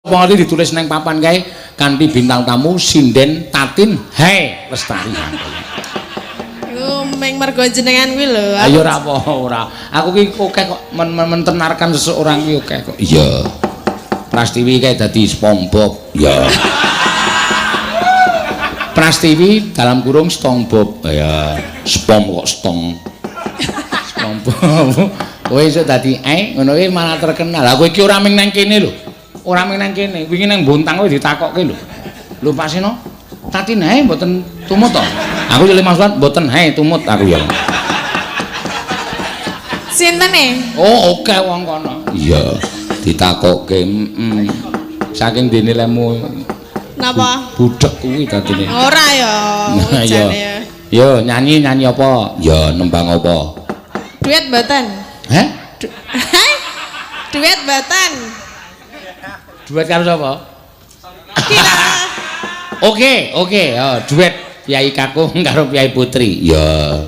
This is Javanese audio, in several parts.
Wong ngerti ditulis nang papan kae kanthi bintang tamu sinden Tatin Hai Lestari. Iku ming mergo jenengan kuwi lho. Ayo ora apa ora. Aku ki akeh kok mentenarkan seseorang ki akeh kok. Iya. Prastiwi kae dadi SpongeBob. Iya. Prastiwi dalam kurung SpongeBob. Ya, spong kok stong. SpongeBob. Kowe iso dadi ngono kuwi malah terkenal. Lah kowe iki ora ming nang kene lho. Ora ming nang kene, wingi nang Bontang kowe ditakokke lho. Lho Pak Seno, Tatin hae mboten tumut to? Aku yo maksud mboten hae tumut aku ya. Sinten e? Oh, oke wong kono. Iya, ditakokke, heeh. Saking dene lemu napa? Budhek kuwi dadine. Ora ya. Nah, iya. Yo nyanyi-nyanyi apa? Ya nembang apa? Duet mboten? Heh? Duet mboten? Duet karo sapa? Kira. Oke, oke, oh, duet Kyai Kakung karo Kyai Putri. Ya.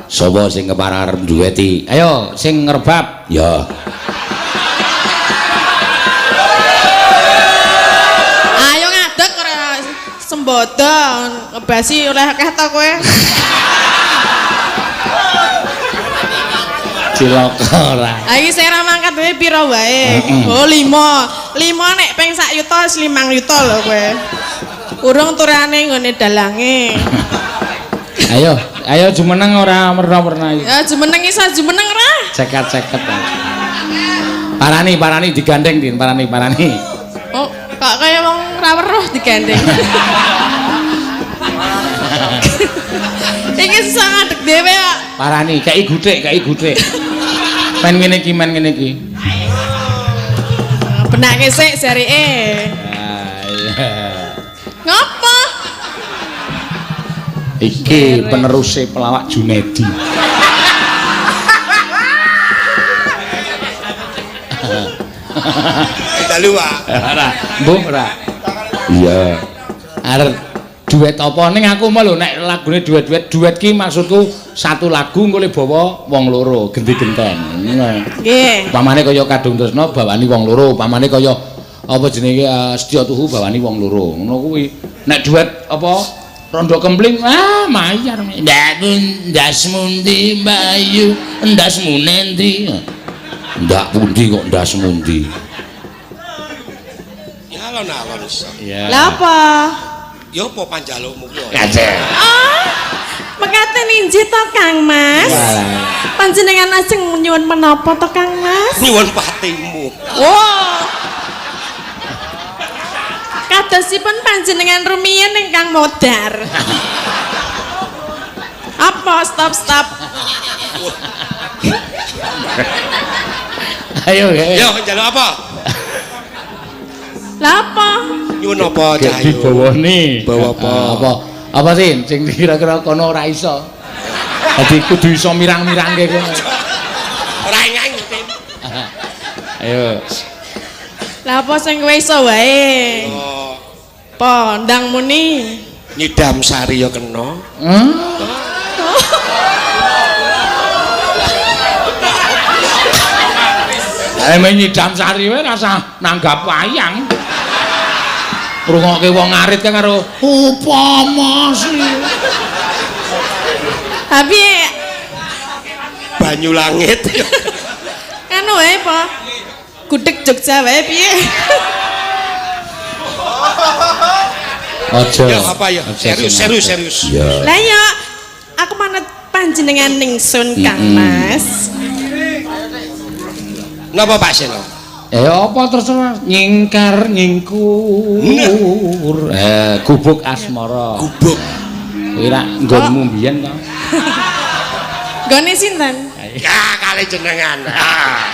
Sapa sing kepareng arep dueti? Ayo sing ngrebab. Ya. Ayo ngadeg ora sembodo, ngebasi oleh akeh to kowe. Cilaka ora. Ha iki sing ra mangkat dhewe pira wae? Oh 5. 5 nek ping sak yuta wis 5 yuta lho kowe. Urung turane nggone dalange. Ayo, ayo jumeneng ora werna-werna iki. Ya jumeneng iso jumeneng ora? Cekat-ceket. Parani, parani digandeng Din, parani, parani. Oh, kok kaya wong ra weruh digandeng. Iki susah ngadeg dhewe kok. Parani, kei guthik, kei guthik. Men ngene iki, men ngene iki. Benake sik jarike. Ah iya. Ngopo? Iki peneruse pelawak Junedi. Dalu, Pak. Ora, mbuh ora. Iya. Arep duet apa ning aku mah lho nek lagune duet-duet, duet ki maksudku satu lagu engko le bawa wong loro genti-genten. Nggih. Pamane kaya Kadung Tresna bawani wong loro, pamane kaya apa jenenge Setya Tuhu bawani wong loro. Ngono kuwi. Nek duet apa Rondo Kempling, ah mayar. Ndak ndas mundi Bayu, ndas munendi. Ndak pundi kok ndas mundi. Ya alon-alon iso. Iya. Lah apa? Ya apa panjalukmu ki? Kace. Oh, mekaten injih to Kang Mas. Panjenengan ajeng nyuwun menapa to Kang Mas? Nyuwun patimu. Wow. Kadosipun panjenengan rumiyin ingkang modar. Apa stop stop. Ayo, Yo njaluk apa? Lah apa? Nyuwun apa Cahyo? Dibawani. Bawa apa? Apa? Apa sih sing kira-kira kono ora iso. Dadi kudu iso mirang-mirangke kono. Ora ingeng Tin. Ayo. Lah apa sing kowe iso wae? Oh, Apa ndang muni? nyidam sari ya kena. Hmm? Men nyidam sari wae rasa nanggap wayang. Ngrungokke wong arit kan karo upama sih. Tapi Banyu langit. anu wae apa? Gudeg Jogja wae piye? Aja. Ya apa ya? Serius, serius, serius. Iya. Lah ya aku manut panjenengan ningsun Kang Mas. Napa Pak Seno? Apa terserah nyingkar nyingkur. Gubuk asmara. Gubuk. Kuwi rak nggonmu mbiyen to. Nggone sinten? Ya kali jenengan. Ah.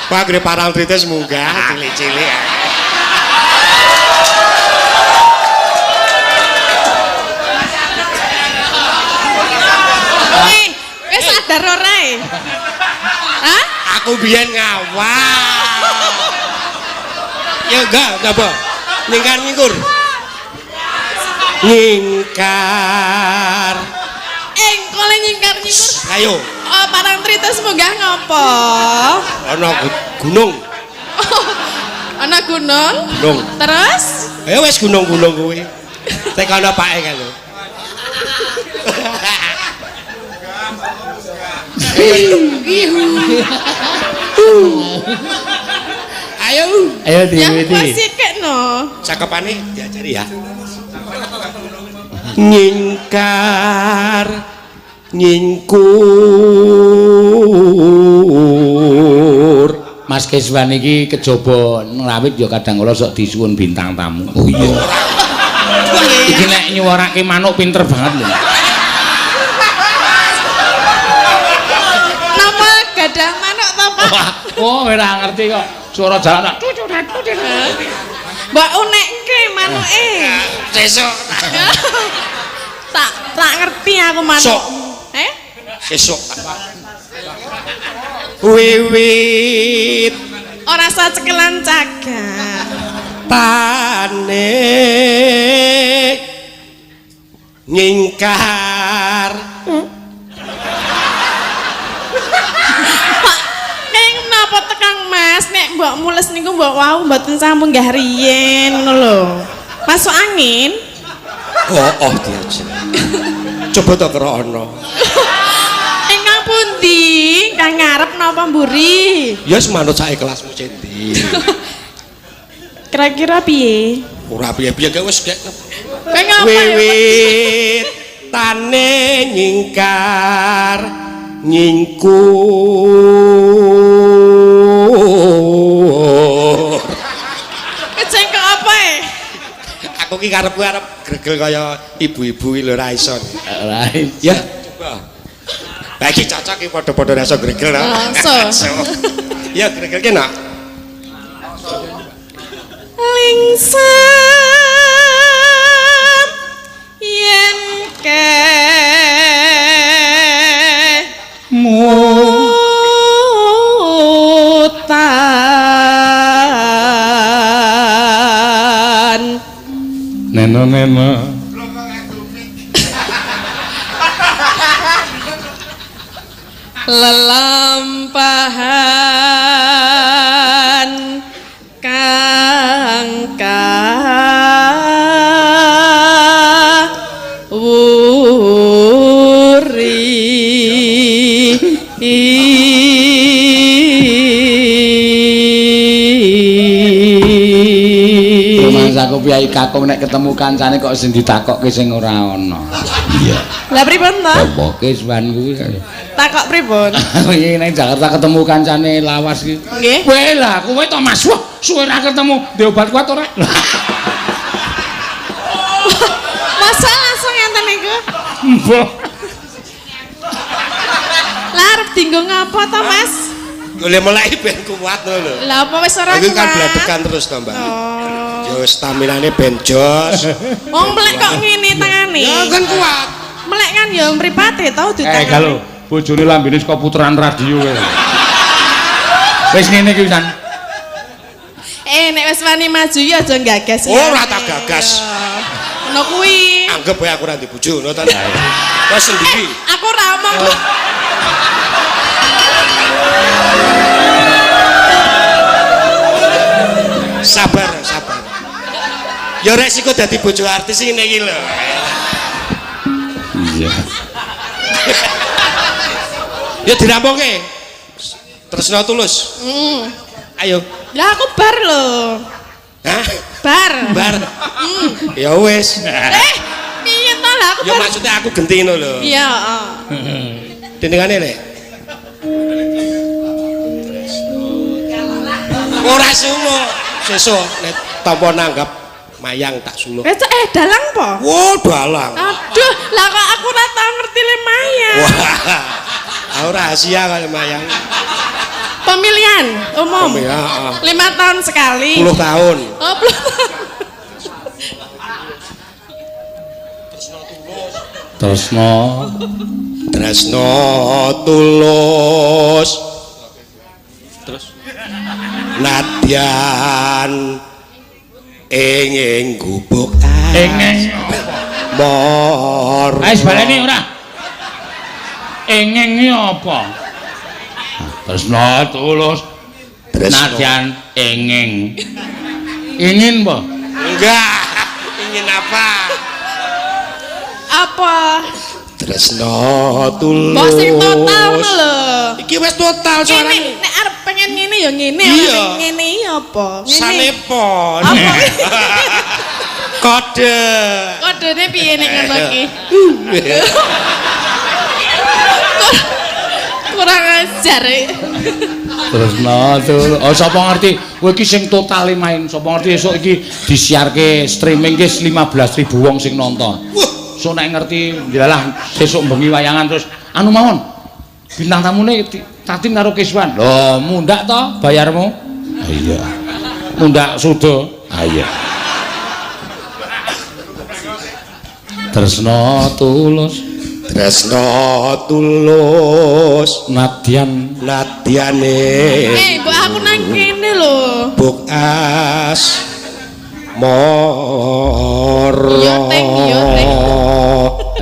Pak gre parangtritis munggah cilik-cilik. Kowe wis sadar ora e? Hah? Aku biyen ngawal. Ya enggak, napa? Nyingkar nyingkur. Nyingkar. Kole nyingkar nyingkur. Ayo. Oh, parangtritis munggah ngopo? Ana gunung. Ana gunung. Gunung. Terus Ayo wis gunung-gunung kuwi. Tekono pake kan lho. Ayo. Ayo ya diwiti. masih kek no. Cakepane diajari ya. Nyingkar nyingkur. Mas Keswan iki kejaba ngrawit ya kadang kala sok disuwun bintang tamu. Oh iya. Iki nek nyuwarake manuk pinter banget lho. Napa gadah manuk to, Pak? Oh, ora ngerti kok. Suara jalan tak cucu cucu. Mbok unekke manuke. Sesuk. Tak ngerti aku manuk. Sok. Eh? Sesuk. Wiwit Ora usah cekelan cagak. tane nyingkar. Pak, ning napa tekang Mas nek mbok mules niku mbok wau mboten sampun nggah riyen ngono lho. Masuk angin. Oh, oh diajar. Coba to kerono. Ingkang pundi? Ingkang ngarep napa mburi? Ya wis manut sak kelasmu Cendi. Kira-kira piye? Ora piye-piye gak wis gek. Kowe ngapa ya? Wiwit tane nyingkar nyingkur. Kecengkok apa e? Aku ki karepku arep gregel kaya ibu-ibu iki lho ora iso. Ora. Ya, coba. Lah iki cocok iki padha-padha ora iso gregel no. Langsung. Ya gregelke nak. Lingsem yen ke mutan Neno neno. Lelampahan kang kawuri. Rumangsaku piyai kakung nek ketemu kancane kok sing ditakokke sing ora ana. Iya. Lah pripun to? Apa Keswan kuwi? Takok pripun? Iki ning Jakarta ketemu kancane lawas iki. Nggih. Kowe lah, kowe to Mas. Wah, suwe ra ketemu. Ndek obat kuat ora? Masa langsung ngenten niku? Mbah. Lah arep dienggo ngapa to, Mas? Golek meleki ben kuat ngono lho. Lah apa wis ora Aku kan kuat? bladekan terus to, Mbak. Oh. Ya staminane ben jos. Wong melek kok ngene tangane. Ya kan kuat. Melek kan ya mripate to ditangane. Eh, galo, bojone lambene saka puteran radio kowe. Wis ngene iki wisan. Eh, nek wis wani maju ya aja gagas. Ora tak gagas. Ngono kuwi. Anggap wae aku ora ndek bojo ngono ta. Wis sendiri. Aku ora omong. Sabar, sabar. Ya resiko dadi bojo artis ngene iki lho. Iya. Ya dirampungke. Tresno tulus. Ayo. Lah aku bar lho. Hah? Bar. Bar. Ya wis. Eh, piye to lah aku Ya bar. maksudnya aku genti ngono lho. Iya, heeh. Dendengane lek. Ora suluh. Sesuk nek tampa nanggap mayang tak suluh. Eh, eh dalang po? Wo dalang. Aduh, lah kok aku ora tau ngerti le mayang. Wah. Aku rahasia kali mayang. Pemilihan umum. Pemilihan, heeh. 5 tahun sekali. 10 tahun. Oh, 10 tahun. Tresno Tresno tulus. Terus nadyan ing ing gubuk ing ing mor. Wis baleni ora. Ing ing iki apa? Tresno tulus Tresno. nadyan ing ing. Ingin apa? Enggak. Ingin apa? Apa? Tresno tulus. Mbok sing total ngono lho. Iki wis total Ngene, suarane. nek arep pengen ngene ya ngene, Iya. ora ngene iki apa? Ngene. Sanepon. Apa? Kode. Kodene piye nek ngono iki? Kurang ajar. Tresno tulus. Oh sapa ngerti kowe iki sing totale main, sapa ngerti esuk iki disiarke streaming ki 15.000 wong sing nonton. Wah, So nek ngerti ndilalah sesuk bengi wayangan terus anu mawon. Bintang tamune Tatin karo Kiswan. Lho, mundak to bayarmu? Iya. Mundak suda. Ah iya. Tresno tulus Tresno tulus nadyan nadyane Eh, mbok aku nang kene lho. buk as moro. Iya, Teng, iya, Teng.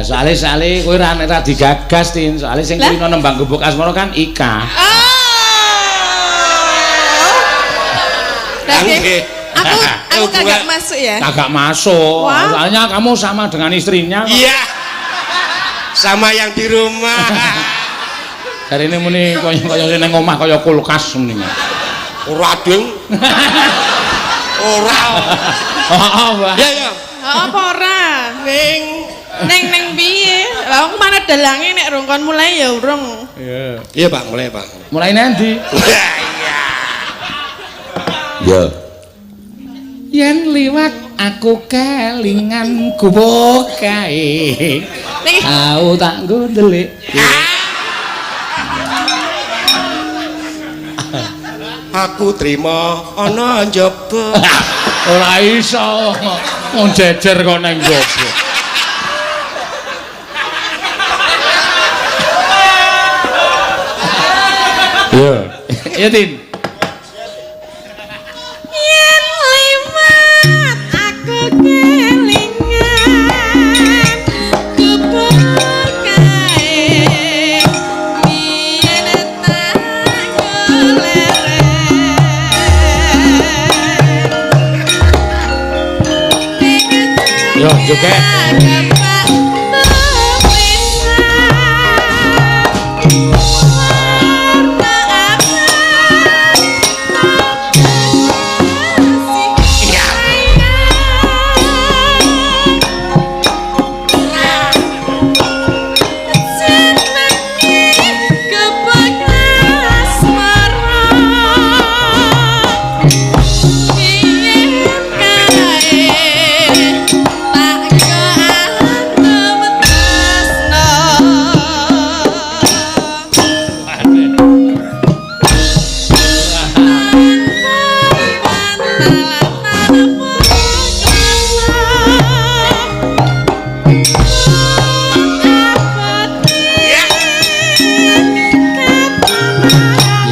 Soale soale kowe ora ora digagas Tin, soale sing Lah? kulino nembang gubuk asmara kan Ika. Oh. Berarti Nggih. aku kagak masuk ya. Kagak masuk. Wah. Soalnya kamu sama dengan istrinya kok. Iya. Sama yang di rumah. Jarine muni kaya kaya ning omah kaya kulkas muni. Ora ding. Ora. Heeh, Mbah. Ya ya. Oh, apa ora? Ning Neng neng piye? Lah aku mana dalange nek rong kon mulai ya urung. Iya. Iya, Pak, mulai, Pak. Mulai nanti. Iya. Ya. Yen liwat aku kelingan gubuk kae. Ning Aku tak nggo ndelik. Aku trima ana njaba. Ora iso. Wong jejer kok nang njaba. Iya. Iya, Tin. yen liwat aku kelingan gubuk kae. Biyen tak goleren. Yo, joget.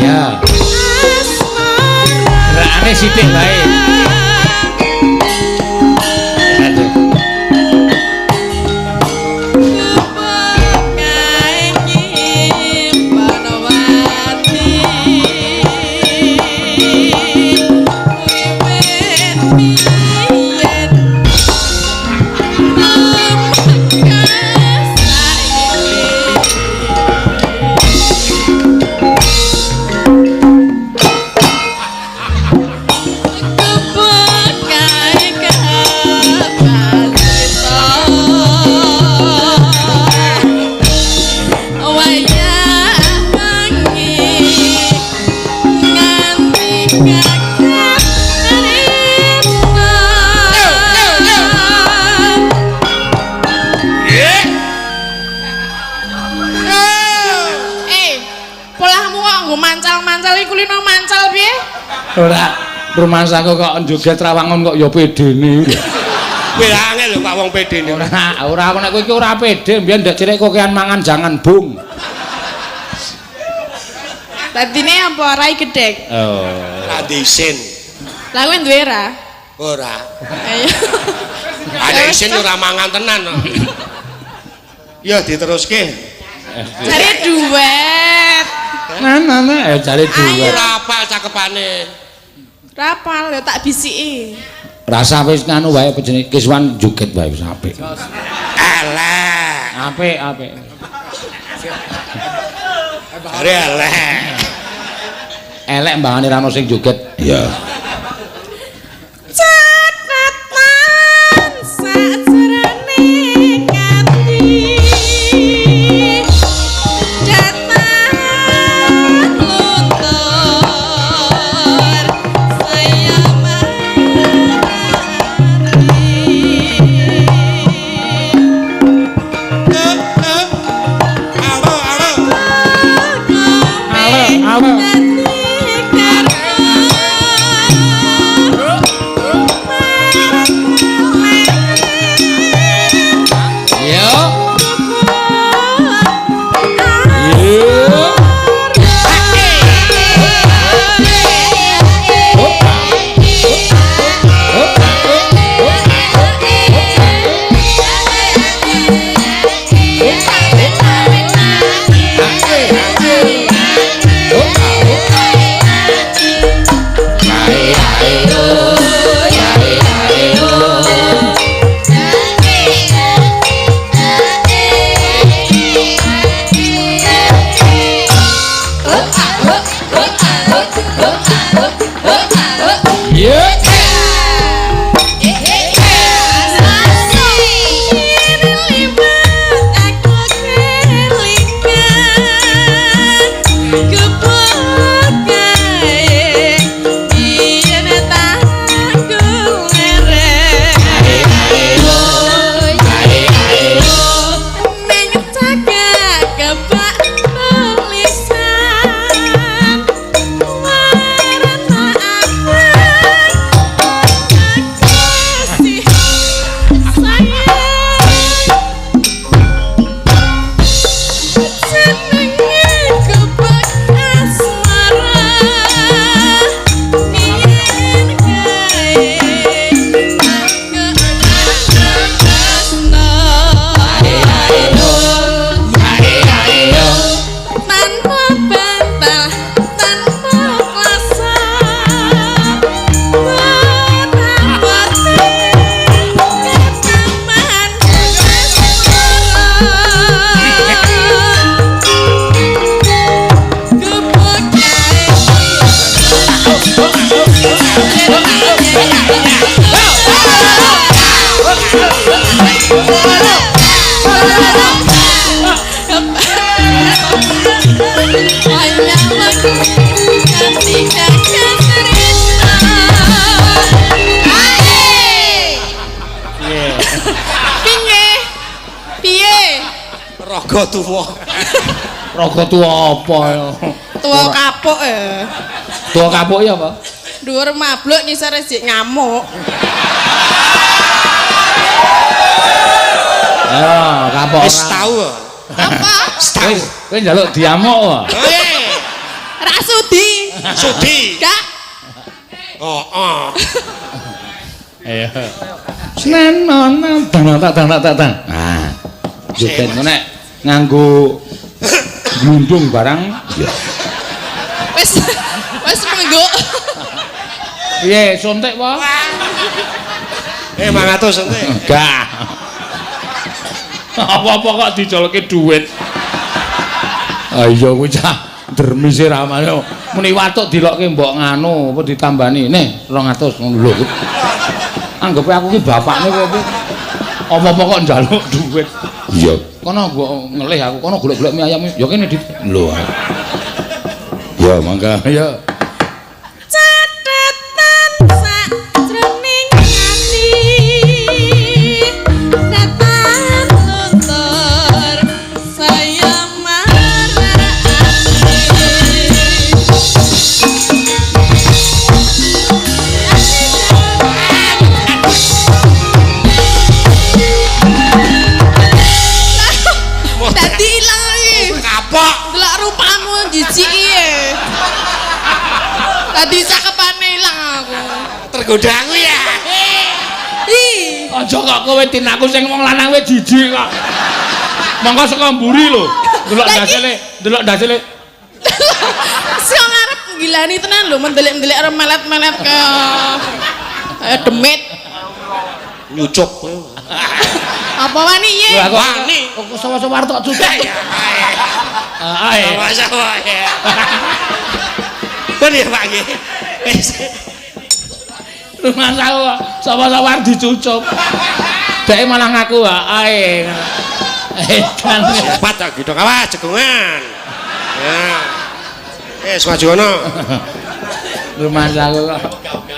Ya. Gerakane sithik wae. Aduh. Eh, polahmu kok nggo mancal-mancal iku kulino mancal piye? Ora rumasaku kok joget trawangon kok ya pedene. Kowe angel lho Pak wong pedene. Ora, ora aku nek kowe iki ora pede, mbiyen ndek cilik kokean mangan jangan bung. Dadine apa rai gedhek? Oh. Ora isin. Lah kowe duwe ra? Ora. Ayo. Ada isin ora mangan tenan kok. Ya diteruske. Jare duet. Nah, nah, nah, jare duet. Ora apal cakepane. Rapal ya tak bisiki. Rasa wis nganu wae apa jenenge Kiswan joget wae wis apik. Elek. Apik, apik. Jare elek. Elek mbangane ra ono sing joget. Iya. Catatan sajroning ati. Datang luntur saya marani. Alo, alo. Ale, ale. Iya. Iya. Iya. Tanpa bantal, tanpa kuasa, betapa ketaman Piye? Piye? Raga tuwa. Raga tuwa apa ya? Tuwa kapuk ya. Tuwa kapuk ya apa? Dhuwur mabluk ngisor jek ngamuk. Ya, kapok. Wis tau. Apa? Wis tau. Wis, kowe njaluk diamuk wae. Eh, Ra sudi. sudi. Gak. Oh, oh. Iya. Senen tang tang tang tang tang. Nah. Joget ngono nek nganggo glundung barang. Iya. Wis wis mengguk. Piye, suntik apa? Eh, 500 entek. Enggak. Apa-apa kok dijolke duit. Ah iya kuwi cah dermise ramane. Muni watuk dilokke mbok nganu apa ditambani. Nih 200 ngono lho. Anggepe aku ki bapakne kowe iki. Apa-apa kok njaluk duit. Iya. Kono mbok ngelih aku, kono golek-golek mie ayam. Ya kene dit. Lho. Ya mangga ya. Catatan sajroning ati. Datan luntur saya marani. Dadi ilang iki. Kapok. Delok rupamu jijiki e. Tadi cakepane ilang aku. Tergoda aku ya. Ih, Aja kok kowe tinaku sing wong lanang kowe jijik kok. Monggo saka mburi lho. Delok Lah iki- ndasele, delok ndasele. sing ngarep Gilani tenan lho, mendelik-mendelik karo melet-melet kaya kaya demit. Nyucup. Apa wani ye? Lho aku Wani. Kok sawa-sawa arep tok cucup. Heeh. Sama-sama ya. Ben ya Pak nggih. Wis. Rumah aku kok sawa-sawa arep dicucup. Dhek malah ngaku ae. Edan. Cepat tak gitu awas jegongan. Ya. Wis maju ono. Rumah aku kok.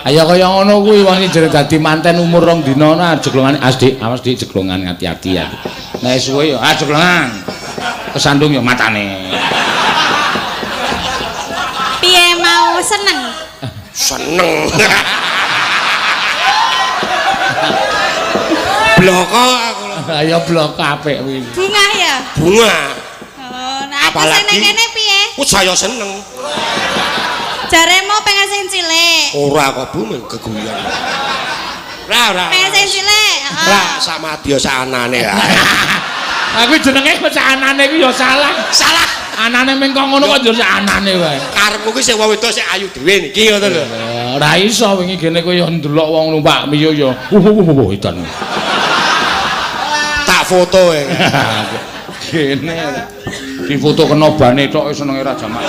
Ayo kaya ngono kuwi wong sing jere dadi manten umur rong dina ana jeglongane as Dik, awas Dik jeglongan hati-hati ya. Nek suwe ya ah jeglongan. Kesandung ya matane. Piye mau seneng? Seneng. Bloko aku. Ayo blok apik kuwi. Bunga ya? Bunga. Oh, nah aku sing Apalagi- nang kene piye? Ku saya seneng. Jare mau pengen sing cilik. Ora kok Bu mung geguyon. Ora ora. Pengen sing cilik. Heeh. Ora sama dia saanane ae. Aku jenenge kok anane kuwi ya salah. Salah. Anane meng kok ngono kok njur anane wae. Karepmu ki sing wong wedok sing ayu dhewe niki ngono lho. Ora iso wingi gene kowe ya ndelok wong numpak Mio ya. Wuh edan. Tak foto e. Gene difoto kena bane tok senenge ra jamak.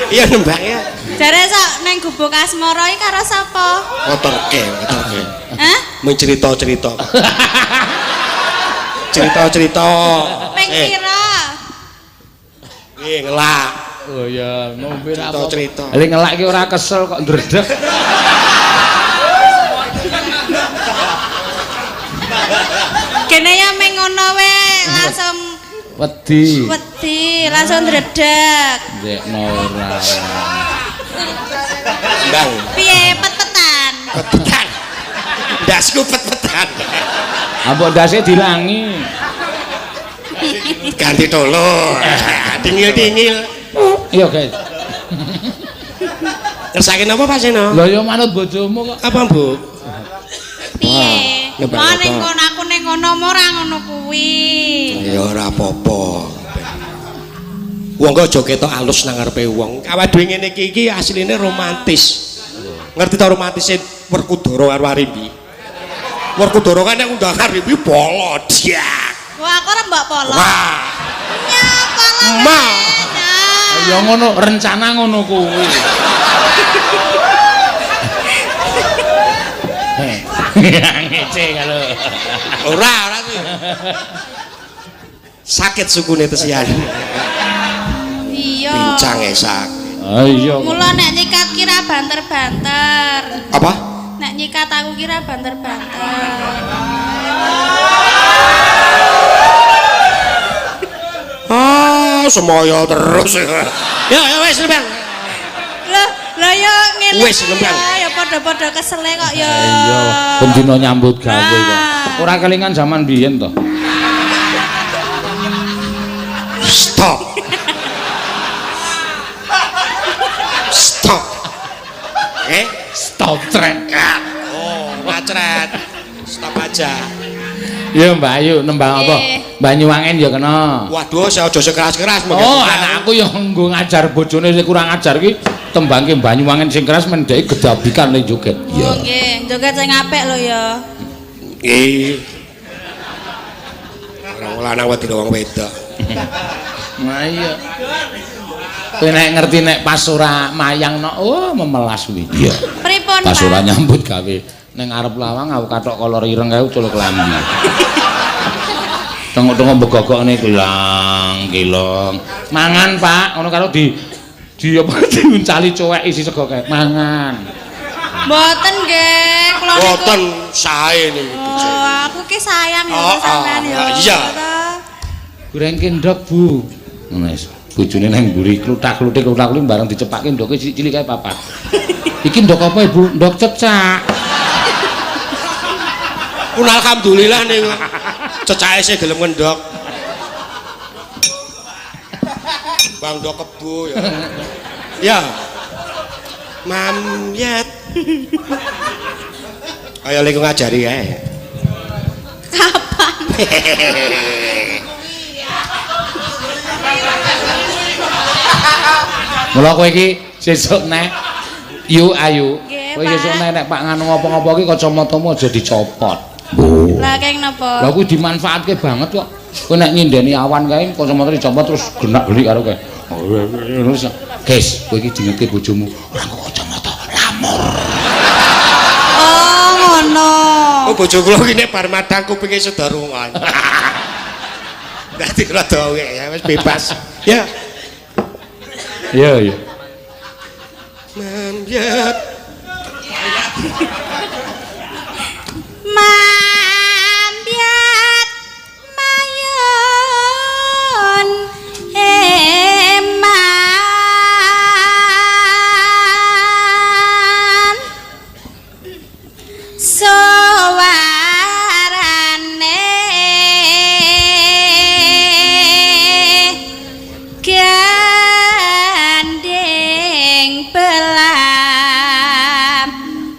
Iya nembang ya. Jare sok nang gubuk asmara iki karo sapa? Motorke, motorke. Hah? Mung cerita-cerita. Cerita-cerita. Ping pira? Nggih ngelak. Oh iya, ngombe ra apa. Cerita-cerita. Lha ngelak iki ora kesel kok ndredeg. Kene ya meng ngono we, langsung Wedi. wedi, langsung ndredeg. Ndekno ora. Bang, Piye pet-petan? pet-petan. Ndasku pet-petan. Ambok ndase dilangi. Ganti tolo. Dingil-dingil. Iya, guys. Ngersake napa Pak Seno? Lah ya manut bojomu kok. Apa, Bu? Piye? Nembang Mau apa? ning kono aku ning kono ora ngono kuwi. Ya ora apa-apa. Wong kok aja ketok alus nang ngarepe wong. Awake dhewe ngene iki iki asline romantis. Ngerti ta romantise Werkudara karo Arimbi? Werkudara kan nek undang Arimbi bolo diak. Wah, aku ora mbok polo. Wah, Nyapa lah. Ma. Ya ngono, rencana ngono kuwi. Ngece kalau. Ora, ora kuwi. Sakit sukune tesian. Iya. Pincang e sakit. Ah iya. Mula nek nyikat kira banter-banter. Apa? Nek nyikat aku kira banter-banter. Ah, semoyo terus. Ya, ya wis, Bang. Lah, lah ya ngene. Wis, nembang. Ya padha-padha kesele kok ya. Iya, bendina nyambut gawe kok. Nah. Ora kelingan zaman biyen to. Stop. Stop. Eh? Stop trek. Oh, macret. Stop aja. Iya, Mbak Ayu nembang apa? Banyuwangen ya kena. Waduh, saya aja sekeras-keras. Oh, anakku yang nggo ngajar bojone sing kurang ajar ki tembangke Banyuwangen sing keras mendeki gedabikan le joget. Oh, nggih, joget sing apik lho ya. Nggih. Orang lanang wedi wong wedok. Nah iya. Kowe nek ngerti nek pas ora mayang no, oh memelas kuwi. Iya. Pripun, Pas ora Pak? nyambut gawe ning ngarep lawang aku kathok kolor ireng kae ucul kelambi. Tengok-tengok begogokne kilang, kilong. Mangan, Pak, ngono karo di apa diuncali cuwek isi sego kae. Mangan. Mboten nggih, kula niku. Boten sae niki. Oh, aku ki sayang ya Oh, sampean oh, ya. iya. Gorengke ndok, Bu. Ngono wis. Bojone nang mburi kluthak-kluthik kluthak-kluthik bareng dicepake ndoke cilik-cilik kae papat. Iki ndok apa, Ibu? Ndok cecak. Pun alhamdulillah niku. Cecake sing gelem ngendhok. Bang ndok kebo ya. Ya. Mamyet. Kaya lek ngajari kae. Kapan? Mula kowe iki sesuk neh yu ayu. Nggih, Kowe sesuk Pak. neh nek Pak nganu ngopo-ngopo iki kacamatamu aja dicopot. Lah keng napa? Lah kuwi dimanfaatke banget kok. Kowe nek nyindeni awan kae kacamata dicopot terus genak-genik karo kowe. Terus guys, kowe iki dingetke bojomu, ora kok kacamata lamur. Oh, ngono. Oh bojo kula ki nek bar madang kupinge seda rungon. Dadi rada ya wis bebas. Ya. Iya, iya. Mambyat. Mambyat mayun eman suarane gandeng belam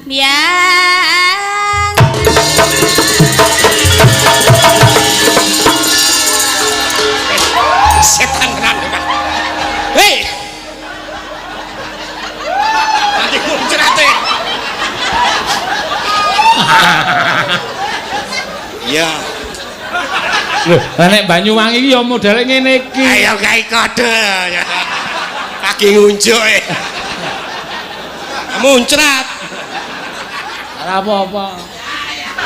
yang Setan tenan Pak. Hei. Nanti muncrate. Ya. Lho, lah nek Banyuwangi iki ya modele ngene iki. Ayo gawe kode. Kaki ngunjuk. E. Muncrat. Ora apa-apa.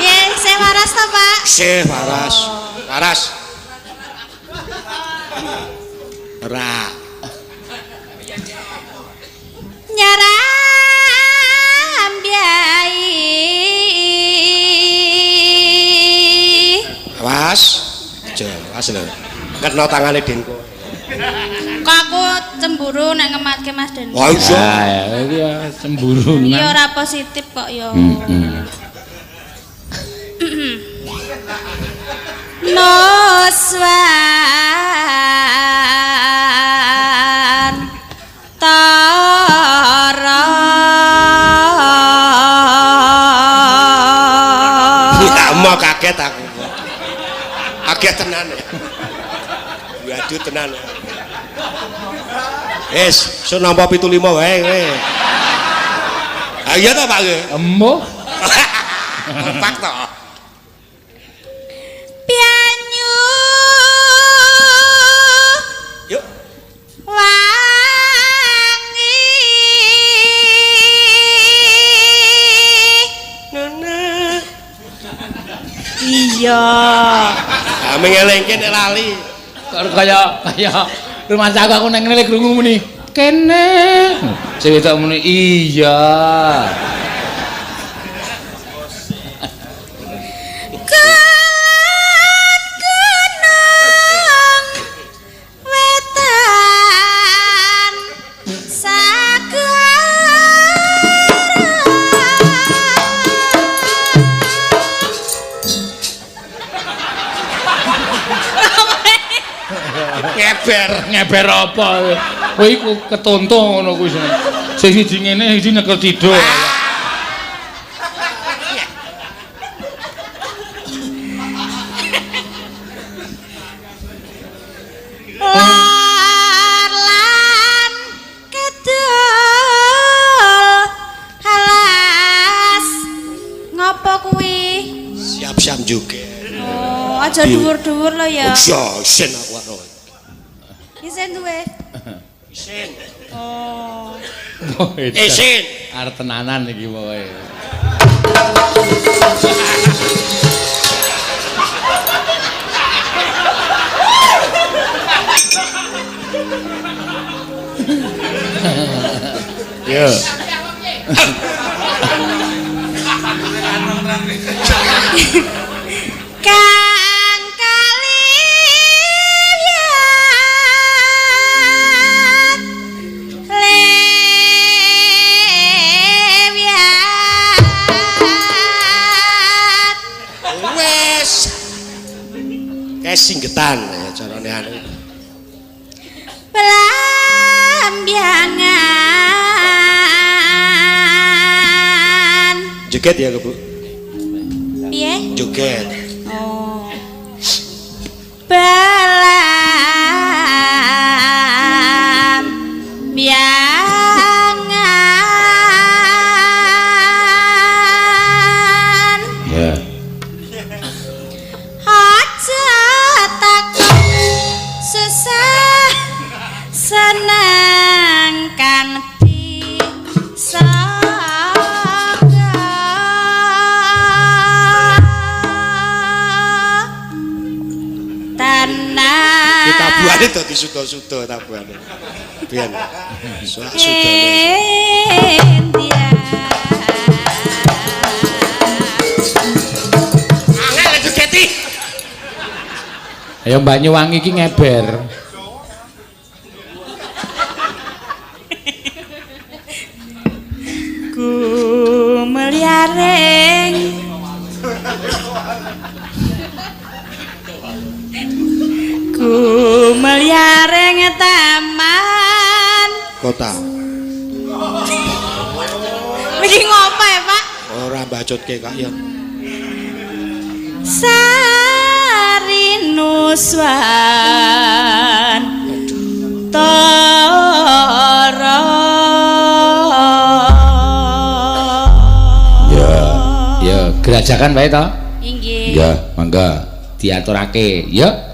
Piye, saya waras to, Pak? Sih waras. Waras. Ora. Nyaram biai. Awas. Aja, awas lho. Kena tangane Denko. Kok aku cemburu nek ngematke Mas Den. Wah, iya. Ya, iki ya cemburu. Iki ora positif kok ya. Heeh. Nuswan Tara. Ya mau kaget aku. Kaget tenan ya. Waduh tenan. Wis, sun nampa 75 wae kowe. Ah iya ta Pak nggih? Emoh. Kompak to. Pianyu Yuk. wangi. Nana. Iya. Ah mengelengke nek lali. Kaya kaya rumah aku aku nang ngene krungu muni kene. Sing wedok muni iya. Kulon gunung wetan sagara. Ngeber. Ngeber apa? Kowe iku ketonto ngono kuwi sing. Sing siji ngene siji nyekel ciduk. Lor lan kidul alas ngopo kuwi? Siap-siap juga. Oh, aja dhuwur-dhuwur lho ya. Iya, isin aku karo. Isin duwe. Isin. Oh. Isin. Arep tenanan iki pokoke. Yo. Kang kaliyan lewiat Wes. Kayak singgetan ya carane anu. Belambiangan. Joget ya, Bu. Piye? Joget. Oh. Belam Tabuhane dadi suda-suda tabuhane. Biyen. Sak sudane. Angel jogeti. Ayo Banyuwangi iki ngeber. Gumelyaring gumelyaring taman kota. Iki ngopo ya, Pak? Ora bacotke kak ya. Sarinuswan Tara. Ya, ya gerajakan wae to. Inggih. Ya, mangga diaturake. Ya.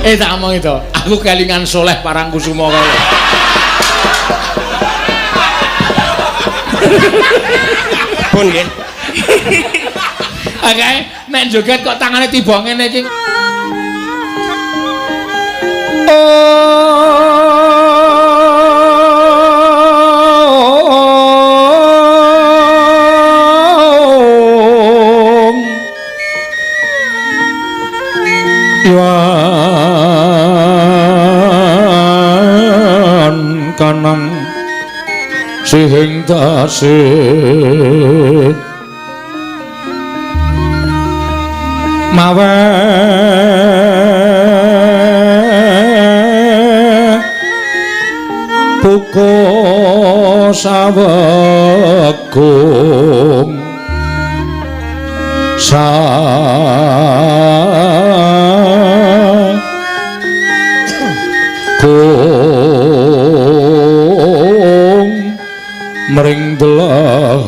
Tak omong itu. Aku kelingan Soleh Parangkusumo kae. Pun nggih. Oke, nek joget kok tangane tiba ngene iki. Om Iwan kanang sihing tasih mawe buka sawegung sagung mring delahan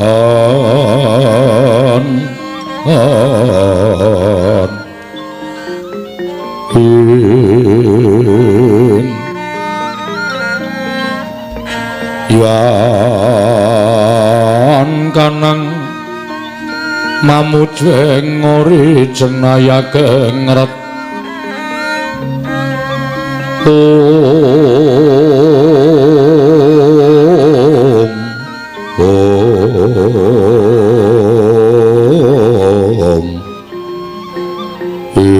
ing Iwan kanang mamujeng ori jenayake ngret Om Om ing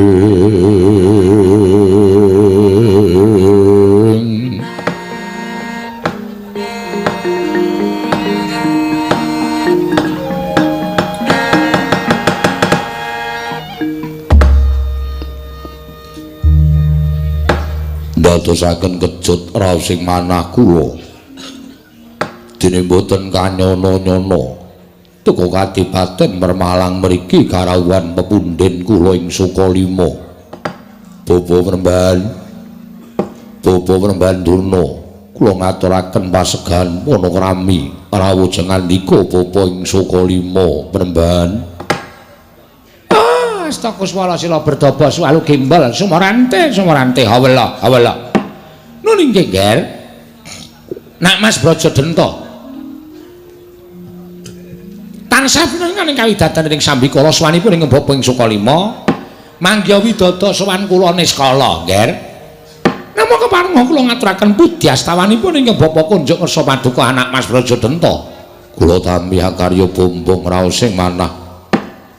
ndadosaken kecut raos sing manah kula dene mboten kanyono-nyono teka kadipaten Mermalang mriki karawuhan pepundhen kula ing Sukalima. Bapa Premban, Bapa Premban Durna, kula ngaturaken pasegahan panakrami rawuh jengandika bapa ing Sukalima Premban. Astakuswala sila berdaba suwalu gembel sumorante sumorante hawela hawela. Nun inggih Nger. Nak Mas Braja Denta. Tansah pinangan ing kawidatan ing sambikala sowanipun ing bapa ing Sukalima manggiha widada sowan kula niskala Nger. Namung kepareng kula ngaturaken pudyastawanipun ing bapa kunjuk kersa paduka anak Mas Braja Denta. Kula tampi akarya bombong raos sing manah.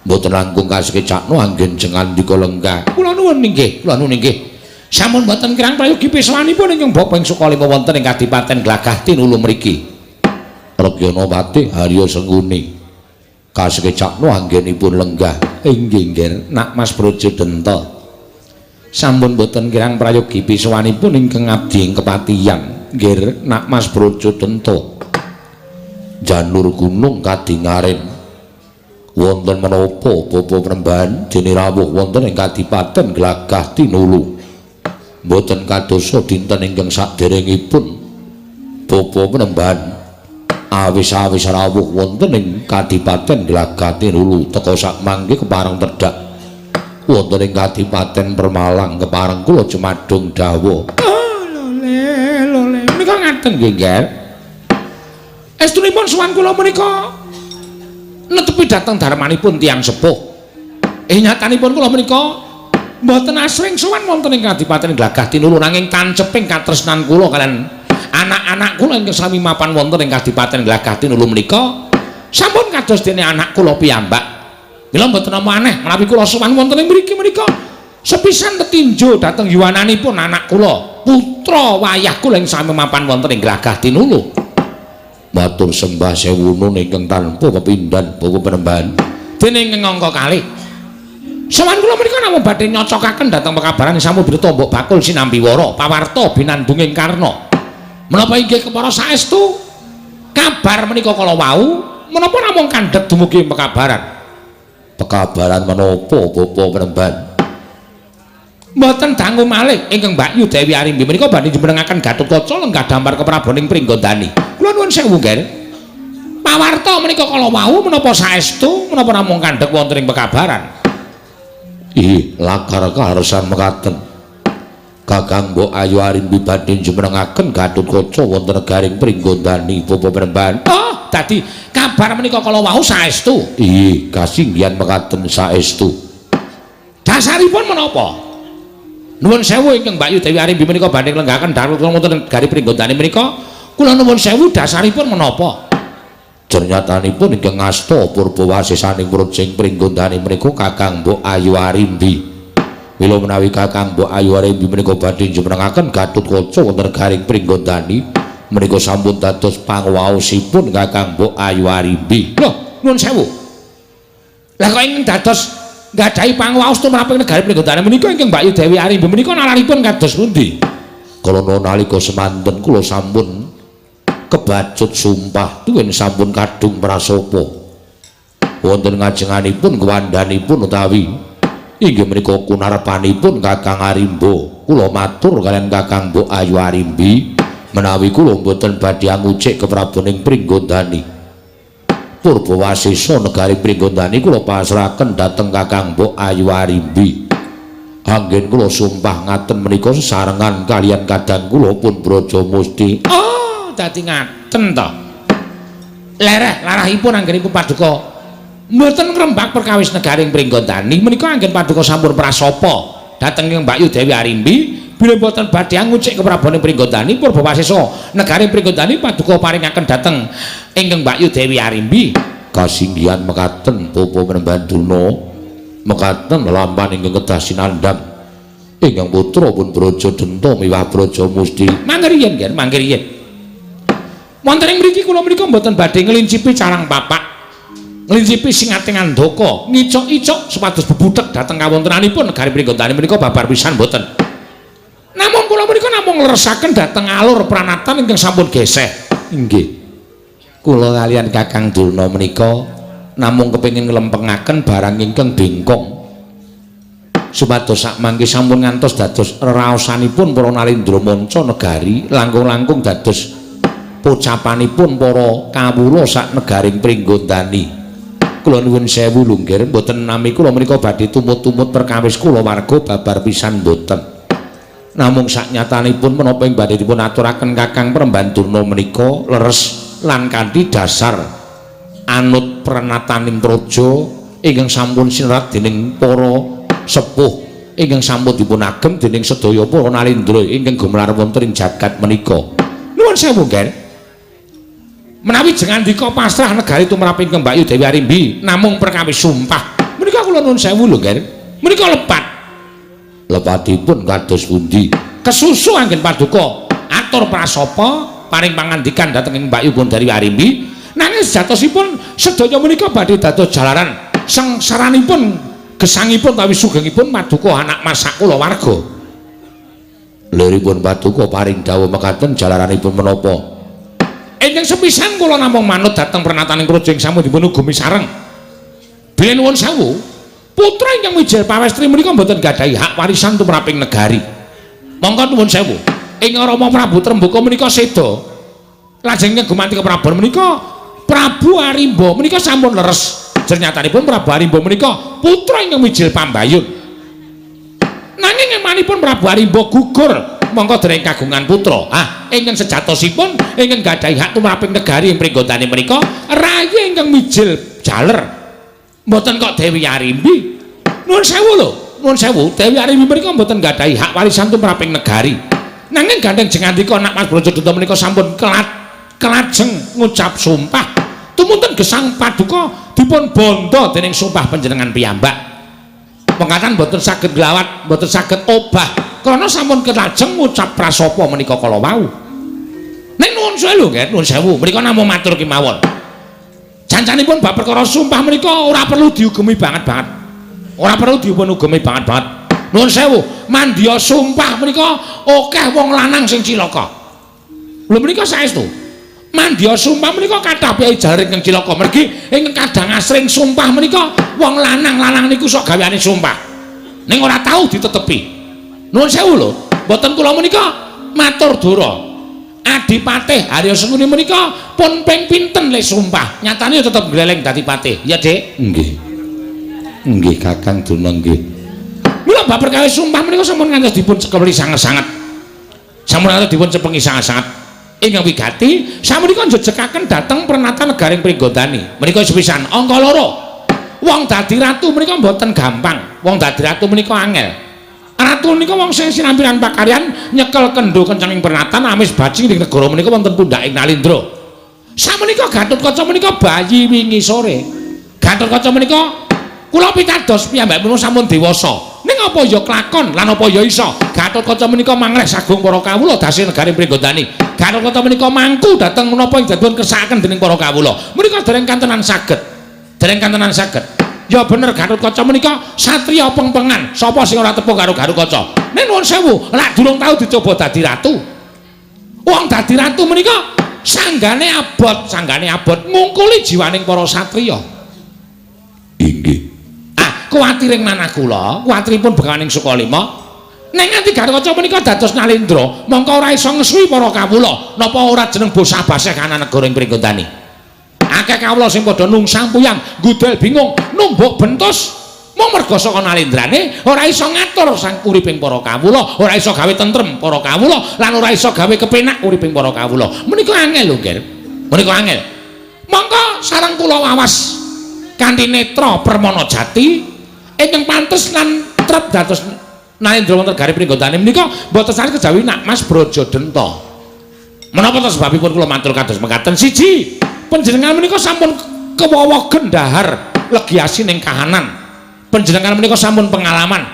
Mboten langkung kasekecakno anggen jengandika lenggah. Kula nuwun inggih, kula nuwun inggih. Sampun mboten kirang prayogi pisowanipun ingkang bapa ing Sukalima wonten ing Kadipaten Glagah Tinulu mriki. Regyana Patih Harya Sengkuni. Kasekecakno anggenipun lenggah. Inggih, Nger, nak Mas Braja Denta. Sampun mboten kirang prayogi pisowanipun ingkang abdi ing kepatihan. Nggih, nak Mas Braja Denta. Janur gunung kadingaren. Wonten menapa bapa Premban dene rawuh wonten ing Kadipaten Glagah Tinulu. Mboten kadosa dinten ingkang saderengipun bapa Premban awis-awis rawuh wonten ing Kadipaten Glagah Tinulu teka sakmangke kepareng tedhak wonten ing Kadipaten Permalang kepareng kula jumadung dawuh. Oh lole lole menika ngaten nggih Nger. Estunipun sowan kula menika netepi dhateng darmanipun tiyang sepuh. Nyatanipun kula menika mboten asring sowan wonten ing Kadipaten Glagah Tinulu nanging tanceping katresnan kula kalian anak-anak kula ingkang sami mapan wonten ing Kadipaten Glagah Tinulu menika sampun kados dene anak kula piyambak. Mila mboten apa aneh menawi kula sowan wonten ing mriki menika sepisan tetinju dhateng yuwananipun anak kula, putra wayah kula ing sami mapan wonten ing Glagah Tinulu. Matur sembah sewunun ingkang tanpa pepindhan Bapak Penemban. Dene ingkang angka kalih. Sowan kula menika namung badhe nyocokaken dhateng pekabaran samudra mbok bakul sinambi wara pawarta binandunging Karna. Menapa inggih kepara saestu kabar menika kala wau menapa namung kandhet dumugi pekabaran? Pekabaran menapa Bapak Penemban? Mboten dangu malih ingkang Mbakyu Dewi Arimbi menika badhe jumenengaken Gatotkaca lenggah damar kepraboning Pringgondani. Kula nuwun sewu nggih. Pawarta menika kala wau menapa saestu menapa namung kandhek wonten ing pekabaran? Ih, lakar kaharsan mekaten. Kakang Mbok Ayu Arimbi badhe jumenengaken Gatotkaca wonten negaring Pringgondani Bapa Panembahan. Oh, dadi kabar menika kala wau saestu. Inggih, kasinggihan mekaten saestu. Dasaripun menapa? Nuwun sewu ingkang Mbakyu Dewi Arimbi menika badhe nglenggahaken Gatotkaca wonten negari Pringgondani menika. Kula nuwun sewu dasaripun menapa? Ternyatanipun ingkang ngasta purbawasesaning Prajing Pringgondani menika Kakang Mbok Ayu Arimbi. Mila menawi Kakang Mbok Ayu Arimbi menika badhe jumenengaken Gatotkaca wonten garing Pringgondani menika sampun dados pangwaosipun Kakang Mbok Ayu Arimbi. Lho, nuwun sewu. Lah kok ingkang dados nggadahi pangwaos tumraping negari Pringgondani menika ingkang Mbakyu Dewi Arimbi menika nalaripun kados pundi? Karana nalika semanten kula sampun kebacut sumpah tuwin sampun kadung prasapa. Wonten ngajenganipun kuwandhanipun utawi inggih menika kunarepanipun Kakang Arimba. Kula matur kaliyan Kakang Mbok Ayu Arimbi menawi kula mboten badhe angucik keprabuning Pringgondani. Purbawasesa negari Pringgondani kula pasrahaken dhateng Kakang Mbok Ayu Arimbi. Anggen kula sumpah ngaten menika sesarengan kaliyan kadang kula pun Brajamusti. Oh, dadi ngaten to. Lereh larahipun anggenipun paduka mboten ngrembak perkawis negaring Pringgondani menika anggen paduka sampun prasapa dhateng ing Mbakyu Dewi Arimbi bilih mboten badhe angucik keprabone Pringgondani Purbawasesa negaring Pringgondani paduka paringaken dhateng ingkang Mbakyu Dewi Arimbi. Kasinggihan mekaten Bapa Panembahan Durna, mekaten lampahan ingkang kedah sinandhang ingkang putra pun Brajadenta miwah Brajamusti. Mangke riyin, Ger, mangke riyin. Wonten ing mriki kula menika mboten badhe nglincipi carang papak, nglincipi singating andaka, ngicok-icok supados bebutek dhateng kawontenanipun negari Pringgondani menika babar pisan mboten. Namung kula menika namung ngleresaken dhateng alur pranatan ingkang sampun geseh. Inggih. Kula kaliyan Kakang Durna menika namung kepengin nglempengaken barang ingkang bengkong. Supados sakmangke sampun ngantos dados reraosanipun para nalindra manca negari langkung-langkung dados pocapanipun para kawula sak negaring Pringgondani. Kula nuwun sewu lho nggih, mboten nami kula menika badhe tumut-tumut perkawis kulawarga babar pisan mboten. Namung saknyatanipun menapa ing badhe dipun aturaken Kakang Panembahan Durna menika leres lan kanthi dasar anut pranataning praja ingkang sampun sinerat dening para sepuh ingkang sampun dipun agem dening sedaya para nalindra ingkang gumelar wonten ing jagat menika. Nuwun sewu nggih. Menawi jengandika pasrah negari tumrap ingkang Mbakyu Dewi Arimbi namung perkawis sumpah menika kula nuwun sewu lho nggih. Menika lepat. Lepatipun kados pundi? Kesusu anggen paduka atur prasapa paring pangandikan dhateng ing Mbakyu Dewi Arimbi, nanging sejatosipun sedaya menika badhe dados jalaran sengsaranipun gesangipun utawi sugengipun paduka anak masak kula warga. Liripun paduka paring dawuh mekaten jalaranipun menapa? Ingkang sepisan kula namung manut dhateng pranataning praja ing sampun dipun ugemi sareng. Bilih nuwun sewu, putra ingkang mijil pawestri menika mboten gadhahi hak warisan tumraping negari. Mongko nuwun sewu, ing Rama Prabu Trembaka menika seda. Lajeng ingkang gumanti keprabon menika Prabu Arimba menika sampun leres. Jernyatanipun Prabu Arimba menika putra ingkang mijil pambayun. Nanging emanipun Prabu Arimba gugur mongko dereng kagungan putra. Ah, ingkang sejatosipun ingkang gadhahi hak tumraping negari ing Pringgondani menika rayi ingkang mijil jaler. Mboten kok Dewi Arimbi. Nuwun sewu lho, nuwun sewu, Dewi Arimbi menika mboten gadhahi hak warisan tumraping negari. Nanging gandheng jengandika anak Mas Brajadenta menika sampun kelajeng ngucap sumpah. Tumunten gesang paduka dipun bondo dening sumpah panjenengan piyambak. Mengkaten mboten saged nglawat, mboten saged obah krana sampun kelajeng ngucap prasapa menika kala wau. Ning nuwun sewu lho nggih, nuwun sewu, menika namung matur kemawon. Janjanipun bab perkara sumpah menika ora perlu diugemi banget-banget. Ora perlu dipun ugemi banget-banget. Nuwun sewu, mandya sumpah menika akeh wong lanang sing cilaka. Lho menika saestu. Mandya sumpah menika kathah piyai jaler ingkang cilaka. Mergi ingkang kadang asring sumpah menika wong lanang-lanang niku sok gaweane sumpah. Ning ora tau ditetepi. Nuwun sewu lho, mboten kula menika matur dura. Adipatih Harya Sengkuni menika pun ping pinten le sumpah. Nyatane tetep gleleng dadi patih. Ya, Dik? Nggih. Nggih, Kakang Durna nggih. Mila bab perkawis sumpah menika sampun ngantos dipun cekeli sanget-sanget. Sampun ngantos dipun cepengi sanget-sanget. Ingkang wigati sapunika njejekaken dhateng prenatan negaring Pringgondani. Menika sepisan angka loro. Wong dadi ratu menika mboten gampang. Wong dadi ratu menika angel. Ratu menika wong sing sinampiran pakaryan nyekel kendho kencenging prenatan amis bajing ing negara menika wonten pundhaking Nalindra. Samenika Gatotkaca menika bayi wingi sore. Gatotkaca menika kula pitados piyambakipun sampun dewasa. Ning apa ya klakon lan apa ya iso? Gatotkaca menika mangreh sagung para kawula dase negari Pringgondani. Gatotkaca menika mangku dhateng menapa ing dipun kersakaken dening para kawula. Menika dereng kantenan saged. Dereng kantenan saged. Ya bener Gatotkaca menika satriya pengpengan. Sapa sing ora tepung karo Gatotkaca? Ning nuwun sewu, lak durung tau dicoba dadi ratu. Wong dadi ratu menika sanggane abot ngungkuli jiwaning para satriya. Inggih. Ah, kuwatiring manah kula, kuwatiripun Begawaning Sukalima, nek nganti Gatotkaca menika dados Nalindra, mongko ora iso ngesuwi para kawula, napa ora jeneng bosah-baseh kana negara ing Pringgondani. Akeh kawula sing padha nungsang puyang, gudel bingung, numbuk bentus, mung merga saka Nalindrane ora iso ngatur sang uriping para kawula, ora iso gawe tentrem para kawula, lan ora iso gawe kepenak uriping para kawula. Menika angel lho, Nger. Menika angel. Mongko sareng kula wawas kanthi netra permana jati ingkang pantes lan trep dados Nalindra wonten negari Pringgondani menika mboten sanes kejawi Nak Mas Brajadenta. Menapa ta sebabipun kula matur kados mekaten? Siji, panjenengan menika sampun kewowogen dahar legi asin ing kahanan. Panjenengan menika sampun pengalaman,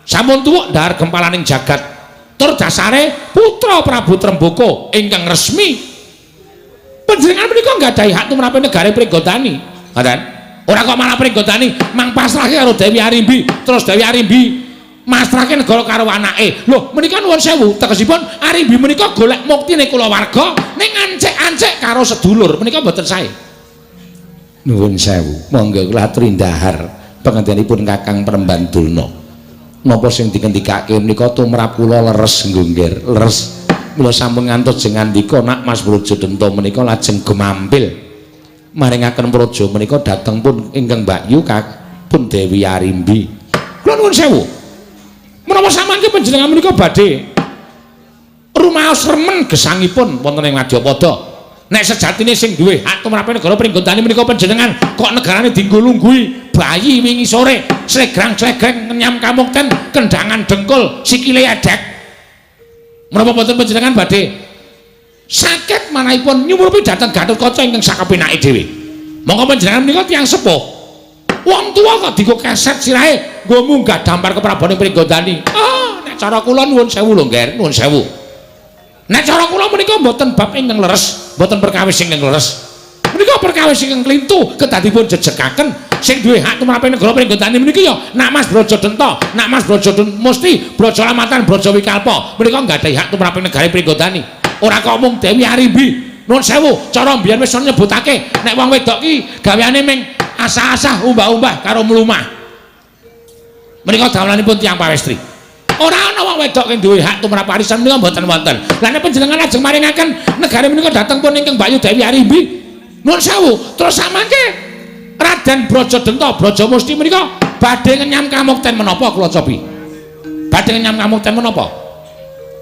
sampun tuwuk dahar gempalaning jagat. Tur dasare putra Prabu Tremboko ingkang resmi. Panjenengan menika nggadahi hak tumrap negari Pringgondani. Ngoten. Ora kok malah Pringgondani mang pasrahke karo Dewi Arimbi, terus Dewi Arimbi masrahke negara karo anake. Lho, menika nuwun sewu, tegesipun Arimbi menika golek muktine kulawarga ning ancek-ancek karo sedulur. Menika mboten sae. Nuwun sewu, monggo kula aturi ndahar pangandikanipun Kakang Premban Durna. Napa sing dikendikake menika tumrap kula leres nggih, leres. Mula sampun ngantos jeng ngandika Nak Mas Brajadenta menika lajeng gemampil maringaken praja menika dhateng pun ingkang Mbakyu pun Dewi Arimbi. Kula nuwun sewu. Menapa samangke panjenengan menika badhe rumaos remen gesangipun wonten ing Madyapada? Nek sejatine sing duwe hak tumrap negara Pringgondani menika panjenengan, kok negarane dienggo lungguhi bayi wingi sore, slegrang-slegreng ngenyam kamukten, kendangan dengkul, sikile edek. Menapa boten panjenengan badhe sakit manahipun nyumurupi dhateng Gatotkaca ingkang sakepenake dhewe? Monggo panjenengan menika tiyang sepuh. Wong tuwa kok dienggo keset sirahe nggo munggah dampar keprabon ing Pringgondani. Ah, nek cara kula nuwun sewu lho, Ngger, nuwun sewu. Nek cara kula menika mboten bab ingkang leres, mboten perkawis ingkang leres. Menika perkawis ingkang klintu kedadipun jejekaken sing duwe hak tumrap negara Pringgondani menika ya Nak Mas Brajadenta, Nak Mas Brajadenta mesti Brajalamatan Braja Wikalpa. Menika nggadahi hak tumrap negara Pringgondani. Ora kok mung Dewi Arimbi. Nuwun sewu, cara mbiyen wis nyebutake nek wong wedok ki gaweane ming asah-asah umbah-umbah karo mlumah. Menika damelanipun tiyang pawestri. Ora ana wong wedok sing duwe hak tumrap warisan menika mboten wonten. Lah nek panjenengan lajeng maringaken negara menika dhateng pun ingkang Mbakyu Dewi Arimbi. Nuwun sewu, terus samangke Raden Brajadenta Brajamusti menika badhe ngenyam kamukten menapa kula cobi? Badhe ngenyam kamukten menapa?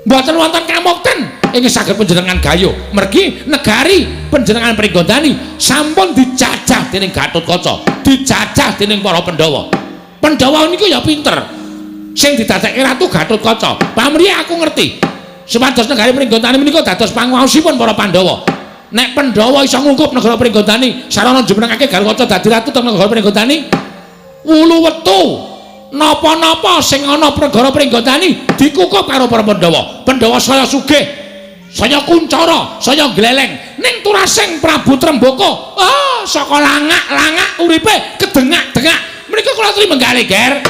Mboten wonten kamukten ingkang saged panjenengan gayuh. Mergi negari panjenengan Pringgondani sampun dijajah dening Gatotkaca, dijajah dening para Pandhawa. Pandhawa niku ya pinter. Sing didadekke ratu Gatotkaca. Pamriye aku ngerti. Supados negari Pringgondani menika dados panguwaosipun para Pandhawa. Nek Pandhawa iso ngungkup negara Pringgondani, sarana jumenengake Gatotkaca dadi ratu teng negara Pringgondani, wulu wetu napa-napa sing ana negara Pringgondani dikukup karo para Pandhawa. Pandhawa saya sugih, saya kuncara, saya gleleng. Ning turasing Prabu Tremboko, ah saka langak-langak uripe kedengak-dengak. Menika kula aturi menggalih, Ger.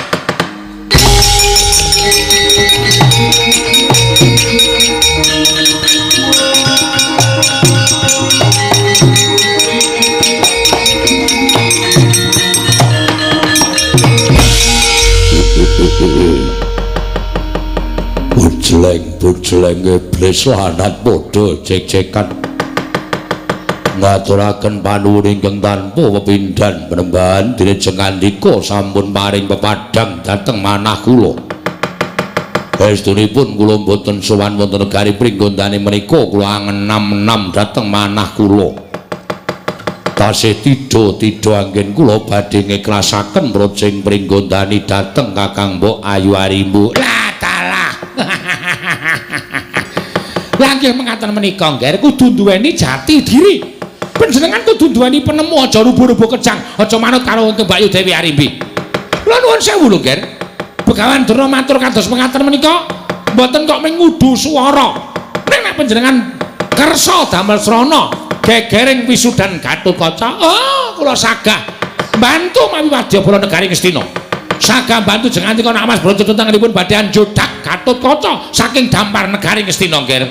Bujleng-bujleng iblis lanat padha jek-jekan ngaturaken panuwun ingkang tanpa pepindhan penembahan dene jeng ngandika sampun paring pepadhang dhateng manah kula. Saestunipun kula mboten sowan wonten negari Pringgondani menika kula angenam-enam dhateng manah kula. Tasih tidha-tidha anggen kula badhe ngiklasaken projeng Pringgondani dhateng Kakang Mbok Ayu Arimbu. Lah dalah. Lah nggih mengaten menika ngger kudu duweni jati diri. Panjenengan kudu duweni penemu, aja rubuh-rubuh kejang, aja manut karo Mbak Yu Dewi Arimbi. Kula nuwun sewu lho, Ngger. Begawan Durna matur kados mengaten menika mboten kok mung ngudu swara. Ning nek panjenengan kersa damel srana gegering wisudan Gatotkaca, oh kula sagah mbantu mawi wadyabala negari Ngastina. Sagah mbantu jenengan tika Mas Braja tentanganipun badhe anjodak Gatotkaca saking dampar negari Ngastina, Ngger.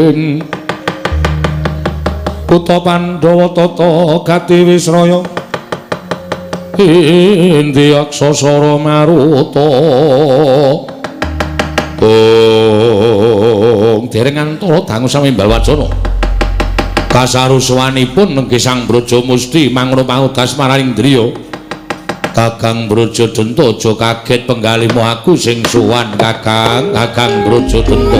Ing Kutha Pandhawa tata gati wisraya Indriyaksa sara maruta. Ong dereng antara dangu sami Balwajana. Kasarusuwanipun nenggih Sang Braja Musti mangrung pangudas marang Indriya. Kakang Braja Denta aja kaget penggalimu aku sing sowan Kakang, Kakang Braja Denta.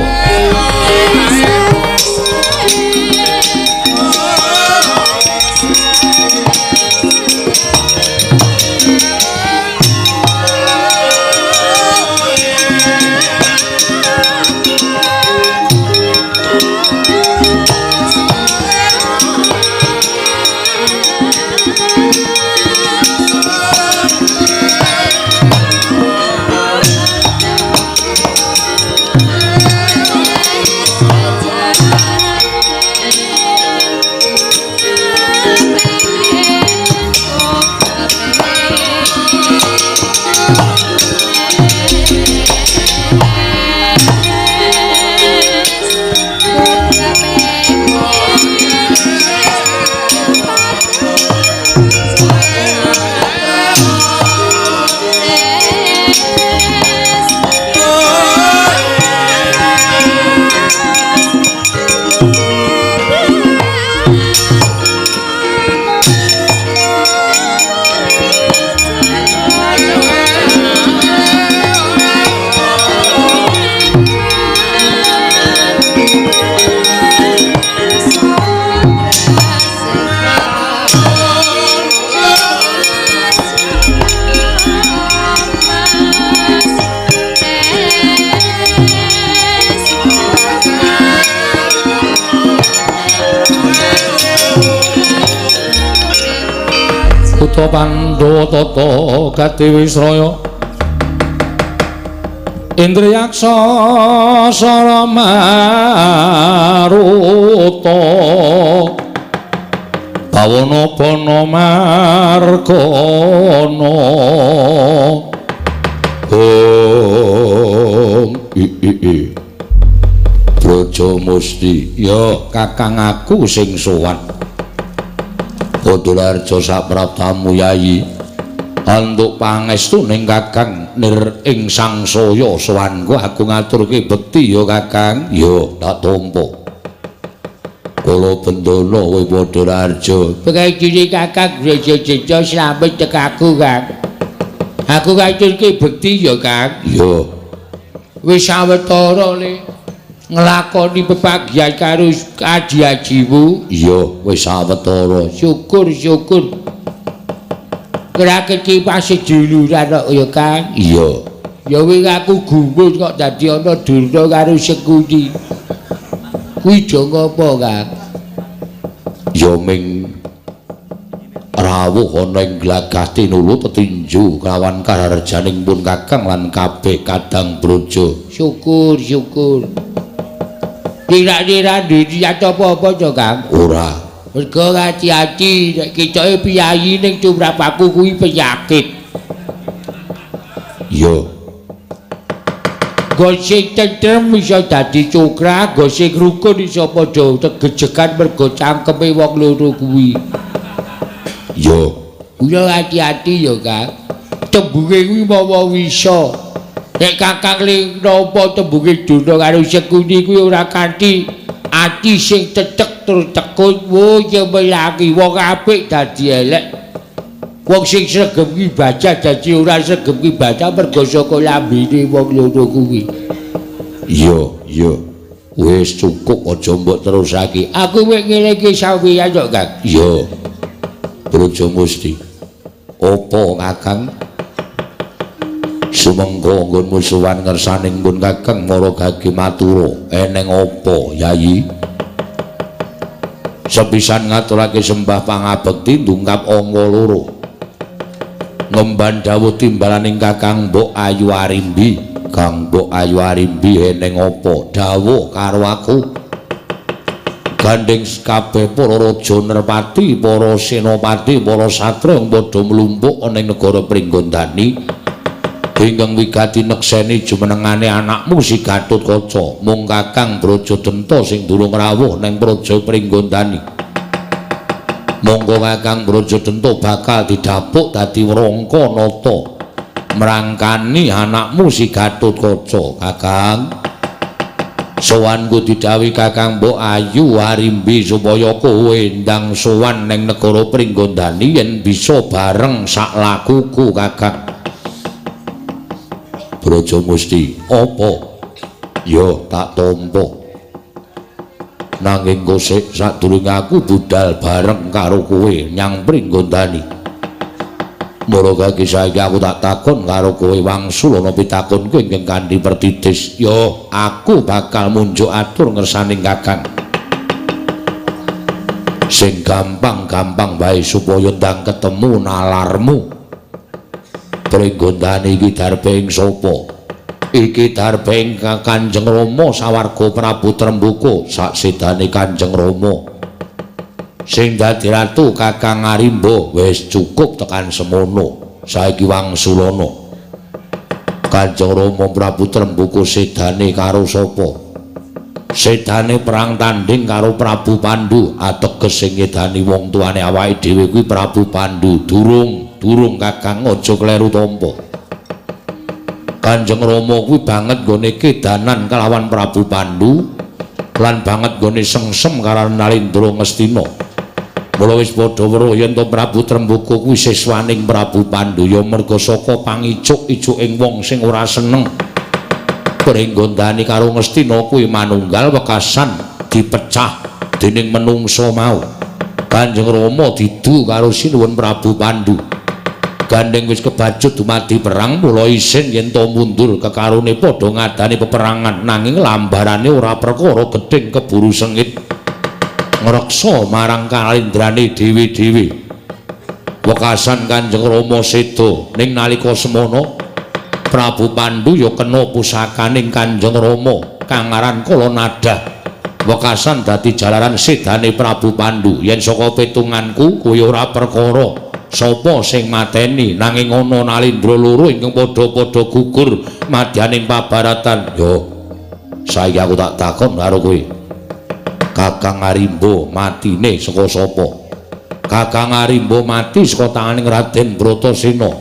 Kutha Pandhawa tata gati wisraya Indriyaksa sara maruta bawana bana margana. Om i i i Braja Musti ya kakang aku sing sowan. Padhalarja saprabtamu Yayi antuk pangestu ning Kakang nir ing sangsaya sowanku aku ngaturke bekti ya Kakang. Ya tak tampa. Kula bendana kowe Padhalarja. Pengajine Kakang Brajajeja slamet tekaku Kang. Aku ngaturke bekti ya Kang. Ya. Wis sawetara le nglakoni pepanggihan karo aji-ajimu. Iya, wis sawetara. Syukur syukur. Ngraketi paseduluran kok ya Kang. Iya. Ya wis aku gumun kok dadi ana Durna karo Sekuti. Kuwi jo ngopo Kang? Ya ming rawuh ana ing glagah tinulu tetinju kelawan karaharjaning pun Kakang lan kabeh kadang braja. Syukur syukur. Kira-kira duwe apa-apa to Kang? Ora. Mergo ati-ati nek ketoke piyayi ning tumrapku kuwi penyakit. Iya. Nggo sing tentrem iso dadi cokra, nggo sing rukun iso padha tegejegan mergo cangkeme wong loro kuwi. Iya. Kula ati-ati ya Kang. Tembunge kuwi mawa wisa. Nek Kakang le nampa tembunge Durna karo Sekuti kuwi ora kanthi ati sing tetek tur tekun, wo ya melangi wong apik dadi elek. Wong sing sregep ibadah dadi ora sregep ibadah mergo saka lambene wong loro kuwi. Iya, iya. Wis cukup aja mbok terusake. Aku wis ngelingke sampeyan kok, Kang. Iya. Brajamusti. Apa, Kakang? Sumengko nggonmu sowan ngersaning pun Kakang Maragage matura. Eneng apa, Yayi? Sepisan ngaturake sembah pangabekti ndungkap angka loro. Ngemban dawuh timbalaning Kakang Mbok Ayu Arimbi. Kang Mbok Ayu Arimbi eneng apa? Dawuh karo aku. Gandeng kabeh para raja nerpati, para senopati, para satria padha mlumpuk ana ing negara Pringgondani. Ingkang wigati nekseni jumenengane anakmu si Gatotkaca. Mung Kakang Brajadenta sing durung rawuh ning Praja Pringgondani. Monggo Kakang Brajadenta bakal didhapuk dadi wrangka nata mrangkani anakmu si Gatotkaca. Kakang, sowanku didhawuhi Kakang Mbok Ayu Arimbi supaya kowe ndang sowan ning negara Pringgondani yen bisa bareng sak lakuku, Kakang. Brajamusti, apa? Ya tak tampa. Nanging kosek sadurunge aku budal bareng karo kowe nyang Pringgondani. Maragake saiki aku tak takon karo kowe wangsul ana pitakonku ingkang kanthi pertitis. Ya, aku bakal munjuk atur ngersaning Kakang. Sing gampang-gampang wae supaya ndang ketemu nalarmu. Pringgondani iki darbe ing sapa? Iki darbe ing Kanjeng Rama sawarga Prabu Trembuka, saksedane Kanjeng Rama. Sing dadi ratu Kakang Arimba. Wis cukup tekan semono. Saiki wangsulana. Kanjeng Rama Prabu Trembuka sedane karo sapa? Sedane perang tanding karo Prabu Pandu. Ateges sing nyedani wong tuane awake dhewe kuwi Prabu Pandu. Durung, durung Kakang, aja kleru tampa. Kanjeng Rama kuwi banget nggone kedanan kelawan Prabu Pandu lan banget nggone sengsem karo Nalindra Ngastina. Mula wis padha weruh yen to Prabu Trembuka kuwi siswaning Prabu Pandu ya merga saka pangicuk-icuking wong sing ora seneng. Pringgondani karo Ngastina kuwi manunggal wekasan dipecah dening menungsa mau. Kanjeng Rama didu karo Sinuwun Prabu Pandu. Gandeng wis kebacut dumadi perang mula isin yen to mundur kekarone padha ngadani peperangan nanging lambarane ora perkara gedhing keburu sengit ngreksa marang kalindrane dhewe-dhewe. Wekasan Kanjeng Rama seda ning nalika semono Prabu Pandu ya kena pusakaning Kanjeng Rama kang aran Kalanada. Wekasan dadi jalaran sedane Prabu Pandu. Yen saka pitunganku kuwi ora perkara sapa sing mateni nanging ana Nalindra loro ingkang padha-padha gugur madyaning pabaratan. Yo, saiki aku tak takon karo kowe. Kakang Arimba matine saka sapa? Kakang Arimba mati saka tanganing Raden Bratasena.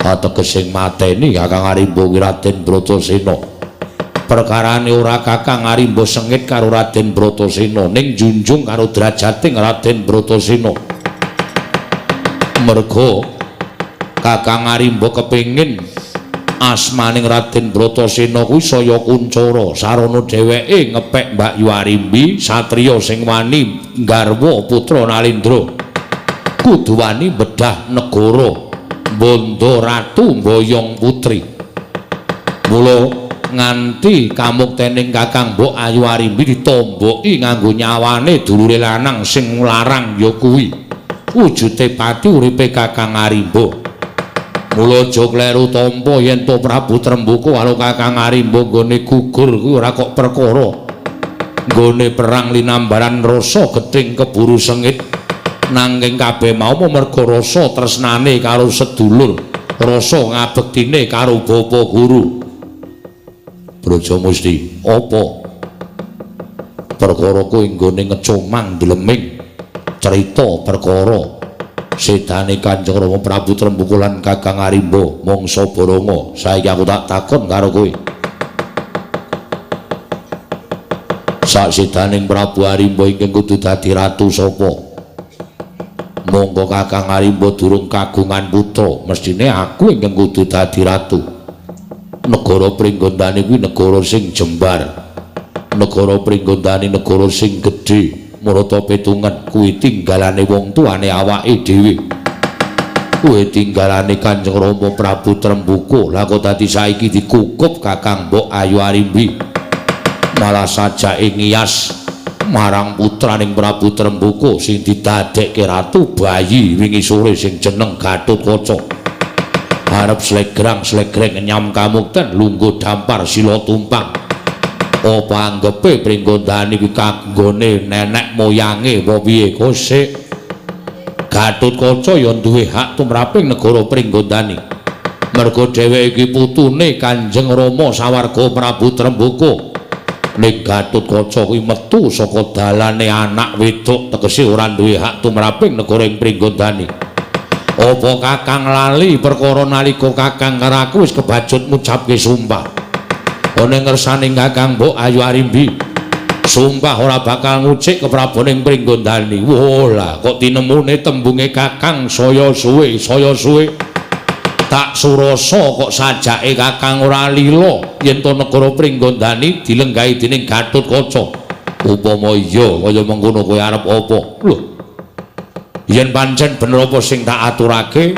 Ateges sing mateni Kakang Arimba kuwi Raden Bratasena. Perkarane ora Kakang Arimba sengit karo Raden Bratasena ning junjung karo drajating Raden Bratasena. Merga Kakang Arimba kepengin asmaning Raden Bratasena kuwi saya kuncara sarana dheweke ngepek Mbak Yu Arimbi satriya sing wani nggarwa putra Nalindra kudu wani bedah negara bondo ratu mboyong putri. Mula nganti kamuktening Kakang Mbok Ayu Arimbi ditomboki nganggo nyawane dulure lanang sing larang ya kuwi wujute pati uripe Kakang Arimba. Mula aja kleru tampa yen to Prabu Trembuka karo Kakang Arimba nggone gugur kuwi ora kok perkara nggone perang linambaran rasa gething keburu sengit nanging kabeh mau merga rasa tresnane karo sedulur, rasa ngabektine karo bapa guru. Brajamusti, apa perkara kuwi nggone ngecomang dleming cerita perkara sedane Kanjeng Rama Prabu Trembuka lan Kakang Arimba mangsa Baranga. Saiki aku tak takon karo kowe. Sak sedaning Prabu Arimba ingkang kudu dadi ratu sapa? Monggo Kakang Arimba durung kagungan putra, mesthine aku ingkang kudu dadi ratu. Negara Pringgondani kuwi negara sing jembar. Negara Pringgondani negara sing gedhe, marata pitungan kuwi tinggalane wong tuane awake dhewe. Kuwi tinggalane Kanjeng Rama Prabu Trembuka. Lah kok dadi saiki dikukup Kakang Mbok Ayu Arimbi. Malah sajake ngiyas marang putraning Prabu Trembuka sing didadekke ratu bayi wingi sore sing jeneng Gatotkaca. Arep slegrang-slegreng nyam kamukten lungguh dampar sila tumpang. Apa anggepe Pringgondani kuwi kanggone nenek moyange apa piye kosek? Gatotkaca ya duwe hak tumraping negara Pringgondani. Merga dheweke iki putune Kanjeng Rama sawarga Prabu Trembuka. Ning Gatotkaca kuwi metu saka dalane anak wedok, tegese ora duwe hak tumraping negara ing Pringgondani. Apa Kakang lali perkara nalika Kakang karo aku wis kebacut ngucapke sumpah? Ana ngersane Kakang Mbok Ayu Arimbi, sumpah ora bakal ngucik kepraboning Pringgondani. Wah lah kok tinemune tembunge Kakang saya suwe saya suwe. Tak surasa kok sajake Kakang ora lila yen to negara Pringgondani dilenggahi dening Gatotkaca. Upama iya kaya mengkono kowe arep apa? Lho, yen pancen bener apa sing tak aturake,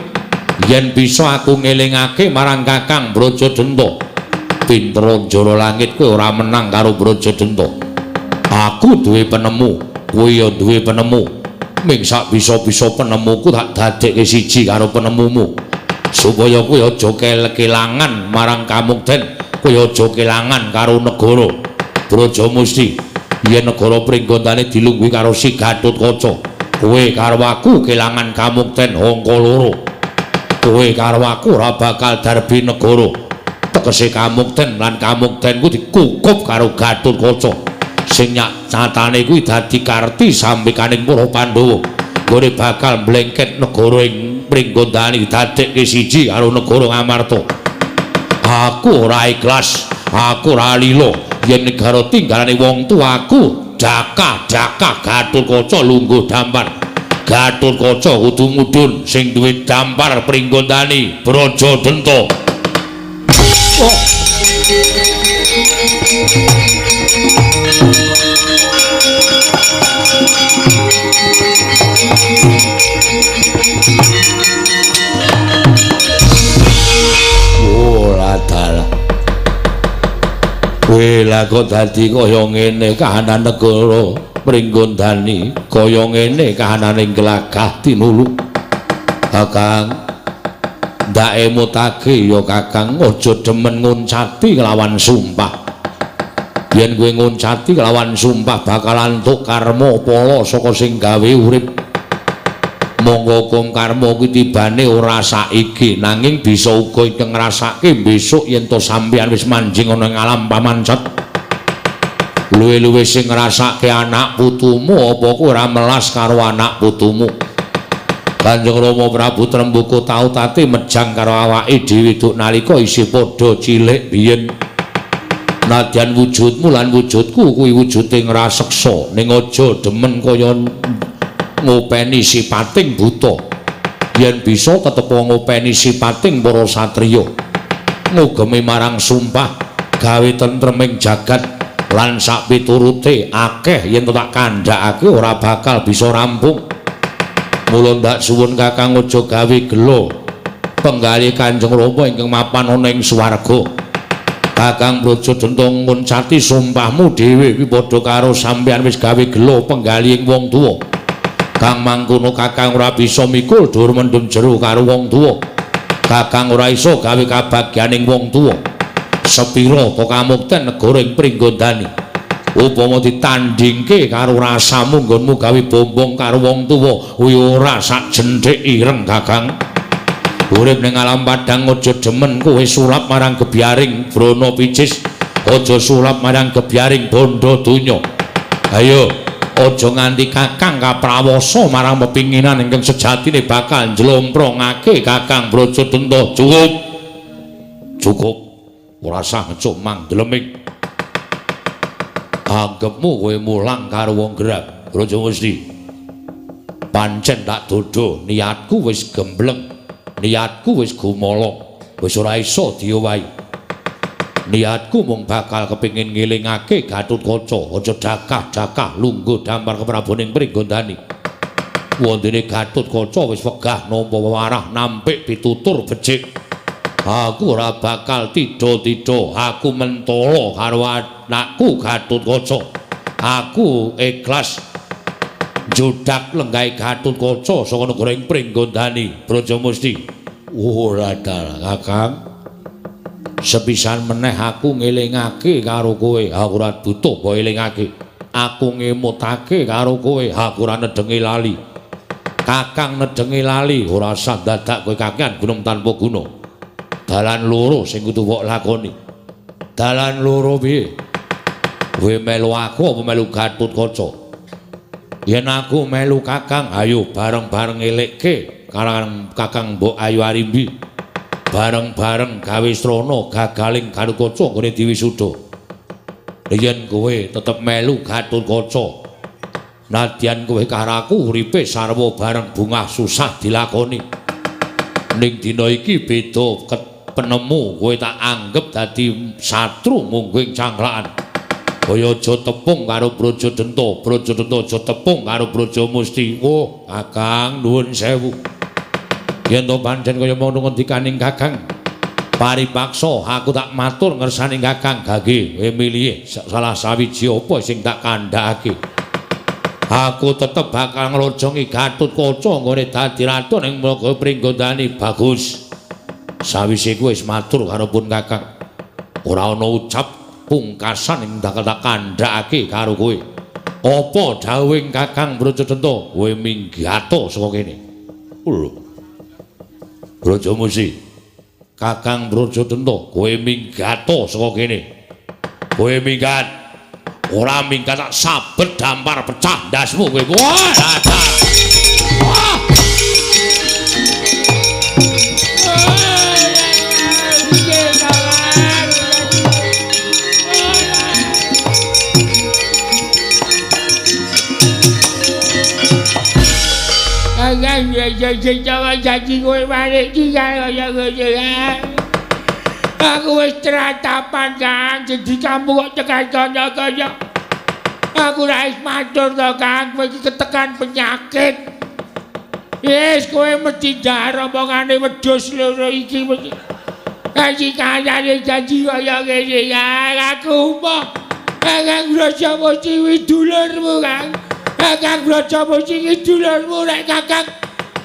yen bisa aku ngelingake marang Kakang Brajadenta. Pinter njara langit kowe ora menang karo Brajadenta. Aku duwe penemu, kowe ya duwe penemu. Ming sak bisa-bisa penemuku tak dadekke siji karo penemumu. Supaya kowe aja kelangan marang kamukten, kowe aja kelangan karo negara Brajamusti. Yen negara Pringgondani dilungguhi karo si Gatotkaca, kowe karo aku kelangan kamukten angka loro. Kowe karo aku ora bakal darbi negara. Tegese kamukten lan kamukten ku dikukup karo Gatotkaca. Sing nyatane kuwi dadi karti sambekaning para Pandhawa. Nggone bakal mblengket negara ing Pringgondani dadekke siji karo negara Ngamarta. Aku ora ikhlas, aku ora lila yen negara tinggalane wong tuaku jaka-jaka Gatotkaca lungguh dampar. Gatotkaca kudu mudhun sing duwe dampar Pringgondani Brajadenta. Oh. Kowe lah kok dadi kaya ngene kahanan negara Pringgondani, kaya ngene kahanane glagah tinulu. Kakang ndak emutake ya Kakang, aja demen nguncati kelawan sumpah. Yen kowe nguncati kelawan sumpah bakal antuk karma pala saka sing gawe urip. Monggo hukum karma kuwi tibane ora saiki, nanging bisa uga ingkang ngrasake besok yen to sampeyan wis manjing ana ing alam pamancet. Luwe-luwe sing ngrasake anak putumu, apa kowe ora melas karo anak putumu? Kanjeng Rama Prabu Trembuka tau tate mejang karo awake dhewe duk nalika isih padha cilik biyen. Nadyan wujudmu lan wujudku kuwi wujude ngraseksa, ning aja demen kaya ngopeni sipating buta. Yen bisa tetepa ngopeni sipating para satriya, ngugemi marang sumpah gawe tentreming jagat lan sak piturute akeh yen tak kandhakake ora bakal bisa rampung. Mula ndak suwun Kakang aja gawe gela penggalih Kanjeng Rama ingkang mapan ana ing swarga. Kakang Brajadenta nguncati sumpahmu dhewe kuwi padha karo sampeyan wis gawe gela penggalih ing wong tuwa. Kang mangkono Kakang ora bisa mikul dhuwur mendem jero karo wong tuwa. Kakang ora iso gawe kabagyaning wong tuwa. Sepira to kamukten negara ing Pringgondani? Upama ditandhingke karo rasamu nggonmu gawe bombong karo wong tuwa, kuwi ora sak jendhek ireng Kakang. Urip ning alam padang aja demen kowe sulap marang gebyaring brana picis, aja sulap marang gebyaring bondo donya. Ayo, aja nganti Kakang kaprawasa marang pepinginan ingkang sejatine bakal njlomprongake Kakang Brajadenta. Cukup. Cukup. Ora sah ngecup mang dleming. Anggepmu kowe mulang karo wong gerang, Brajamusti. Pancen tak dodo, niatku wis gembleng, niatku wis gumolong, wis ora iso diowahi. Niatku mung bakal kepingin ngelingake Gatotkaca, aja dakah-dakah lungguh dampar kepraboning Pringgondani. Wondene Gatotkaca wis wegah nampa wewarah nampik pitutur becik. Aku ora bakal tidha-tidha, aku mentala karo anakku Gatotkaca. Aku ikhlas njodak lenggahe Gatotkaca saka negara ing Pringgondani, Brajamusti. Ora dalah, Kakang. Sepisan meneh aku ngelingake karo kowe, aku ora butuh mbok elingake. Aku ngemutake karo kowe, aku ora nedhengi lali. Kakang nedhengi lali, ora usah dadak kowe kakean gunung tanpa guna. Dalan loro sing kudu mbok lakoni. Dalan loro piye? Kowe melu aku apa melu Gatotkaca? Yen aku melu Kakang, ayo bareng-bareng ngelekke karang Kakang Mbok Ayu Arimbi. Bareng-bareng gawe srana gagaling Gatotkaca nggone diwisuda. Yen kowe tetep melu Gatotkaca, nadyan kowe karo aku uripe sarwa bareng bungah susah dilakoni. Ning dina iki beda penemu, kowe tak anggep dadi satru mungguing cangklakan. Kaya aja tepung karo Brajadenta, Brajadenta aja tepung karo Brajamusti. Oh, Kakang nuwun sewu. Yen to pancen kaya ngono ngendikaning Kakang, paripaksa aku tak matur ngersaning Kakang gage kowe milih salah sawiji apa sing tak kandhakake. Aku tetep bakal nglojongi Gatotkaca nggone dadi ratu ning Mlaga Pringgondani. Bagus. Sawise kuwi wis matur karo pun Kakang, ora ana ucap pungkasan ing bakal tak kandhakake karo kowe. Apa dawuhing Kakang Brajadenta? Kowe minggato saka kene. Lho. Brajamusti, Kakang Brajadenta, kowe minggato saka kene. Kowe minggat. Ora minggat tak sabet dampar pecah ndasmu kowe. Wah, dadah. Wah. Aku wis teratapan Kang, jadi kamu kok tekan kono kaya. Aku ora wis matur to Kang, kowe iki ketekan penyakit. Wis kowe mesti ndahar omongane wedhus loro iki mesti. Kaji kayane janji kaya ngene Kang, aku moh. Kakang Brajamusti kuwi dulurmu Kang. Kakang Brajamusti iki dulurmu rek Kakang.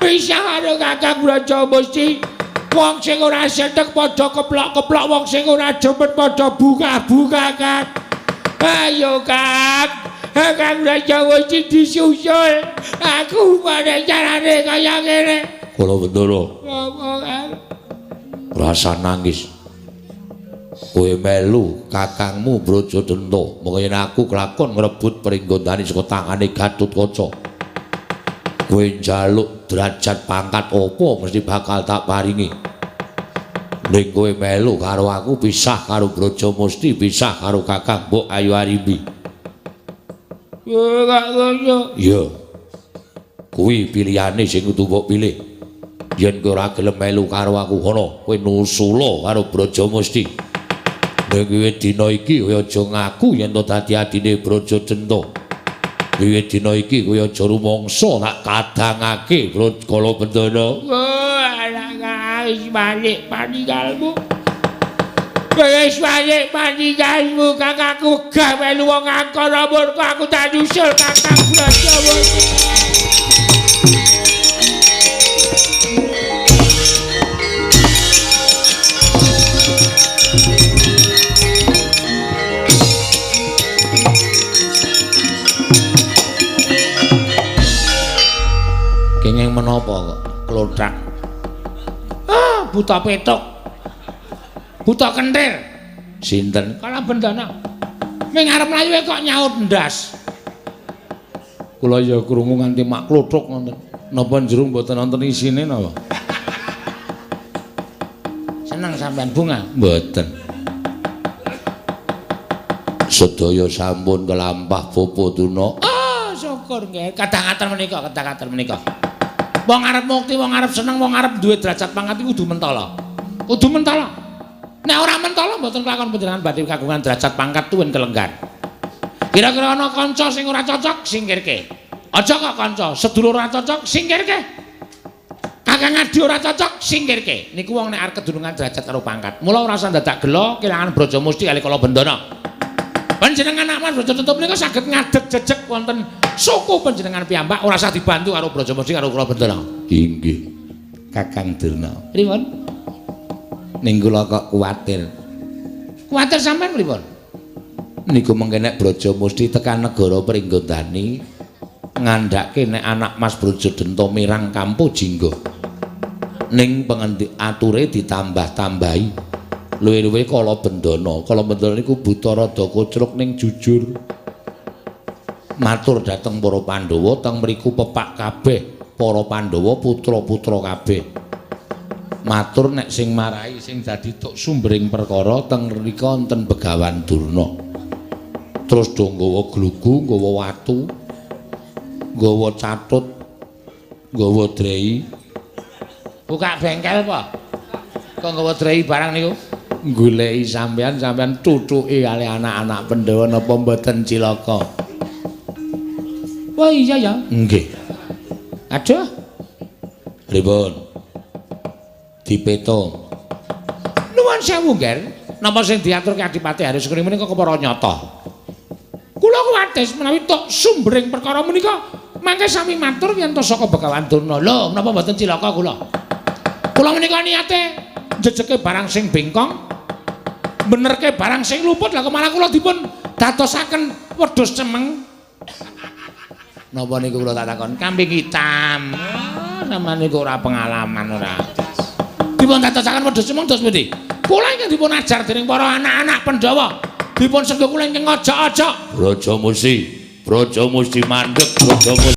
Pisah karo Kakang Brajamusti. Wong sing ora seneng padha keplok-keplok, wong sing ora demen padha bungah-bungah Kang. Ayo Kang, Kakang Brajamusti disusul. Aku mana carane kaya ngene. Kala Bendara. Apa Kang? Rasa nangis. Kowe melu kakangmu Brajadenta, mongko yen aku kelakon ngrebut Pringgondani saka tangane Gatotkaca. Kowe njaluk derajat pangkat apa mesti bakal tak paringi. Ning kowe melu karo aku pisah karo Brajamusti, pisah karo Kakang Mbok Ayu Arimbi. Yo kok ngono. Iya. Kuwi pilihane sing kudu mbok pilih. Yen kowe ora gelem melu karo aku, ana kowe nusula karo Brajamusti. Ning wiwit dina iki kowe aja ngaku yen to dadi adine Brajadenta. Wiwit dina iki kowe aja rumangsa tak kadangake Kala Bendana. Oh, alah wis balik paninggalmu. Wis balik paninggalmu Kang, aku wegah melu wong angkara murka, aku tak nyusul Kakang Brajamusti. Kenging menapa kok klothak? Ah, buta petuk. Buta kentir. Sinten? Kala Bendana. Ming arep mlayu kok nyaut ndas. Kula ya krungu nganti mak klothok ngoten. Napa jero mboten wonten isine napa? Seneng sampean bunga? Mboten. Sedaya sampun kelampah Bapa Duna. Ah, syukur. Syukur nggih. Kadang ngaten menika, kadang ngaten menika. Wong arep mukti, wong arep seneng, wong arep duwe derajat pangkat iku kudu mentala. Kudu mentala. Nek ora mentala mboten kelakon panjenengan badhe kagungan derajat pangkat tuwin kelenggan. Kira-kira ana kanca sing ora cocok, singkirke. Aja kok kanca, sedulur ora cocok, singkirke. Kakang adi ora cocok, singkirke. Niku wong nek arep kedunungan derajat karo pangkat. Mula ora usah dadak gela kelangan Brajamusti kali Kalabendana. Panjenengan anak Mas Braja menika saged ngadeg jejeg wonten suku panjenengan piyambak ora usah dibantu karo Brajamusti karo Kalabendana. Inggih. Kakang Durna. Pripun? Ning kula kok kuwatir. Kuwatir sampean pripun? Niku mengke nek Brajamusti tekan negara Pringgondani ngandhake nek anak Mas Brajadenta mirang Kampu Jingga. Ning pengendi ature ditambah-tambahi. Luwe-luwe Kalabendana. Kalabendana niku buta rada kocruk ning jujur. Matur dhateng para Pandhawa teng mriku pepak kabeh para Pandhawa putra-putra kabeh. Matur nek sing marai sing dadi tuk sumbering perkara teng mriku wonten Begawan Durna. Terus do nggawa glugu, nggawa watu, nggawa catut, nggawa drei. Buka bengkel apa? Kok nggawa drei barang niku? Goleki sampean, sampean tutuke kali anak-anak Pandhawa napa mboten cilaka. Wah iya ya. Nggih. Aduh. Pripun? Dipetung. Nuwun sewu, Ngger. Napa sing diaturke Adipati Harisukri menika kepara nyata? Kula kuwates menawi tok sumbering perkara menika mangke sami matur yen to saka Begawan Durna. Lho, menapa mboten cilaka kula? Kula menika niate jejeke barang sing bengkong, benerke barang sing luput, lah kok malah kula dipun dadosaken wedhus cemeng. Napa niku kula tak takon? Kambing hitam. Ah, sampeyan niku ora pengalaman ora. Dipun dadosaken wedhus cemeng terus pundi? Kula ingkang dipun ajar dening para anak-anak Pandhawa. Dipun senggo kula ingkang ngojok-ojok. Brajamusti, Brajamusti mandeg, Brajamusti.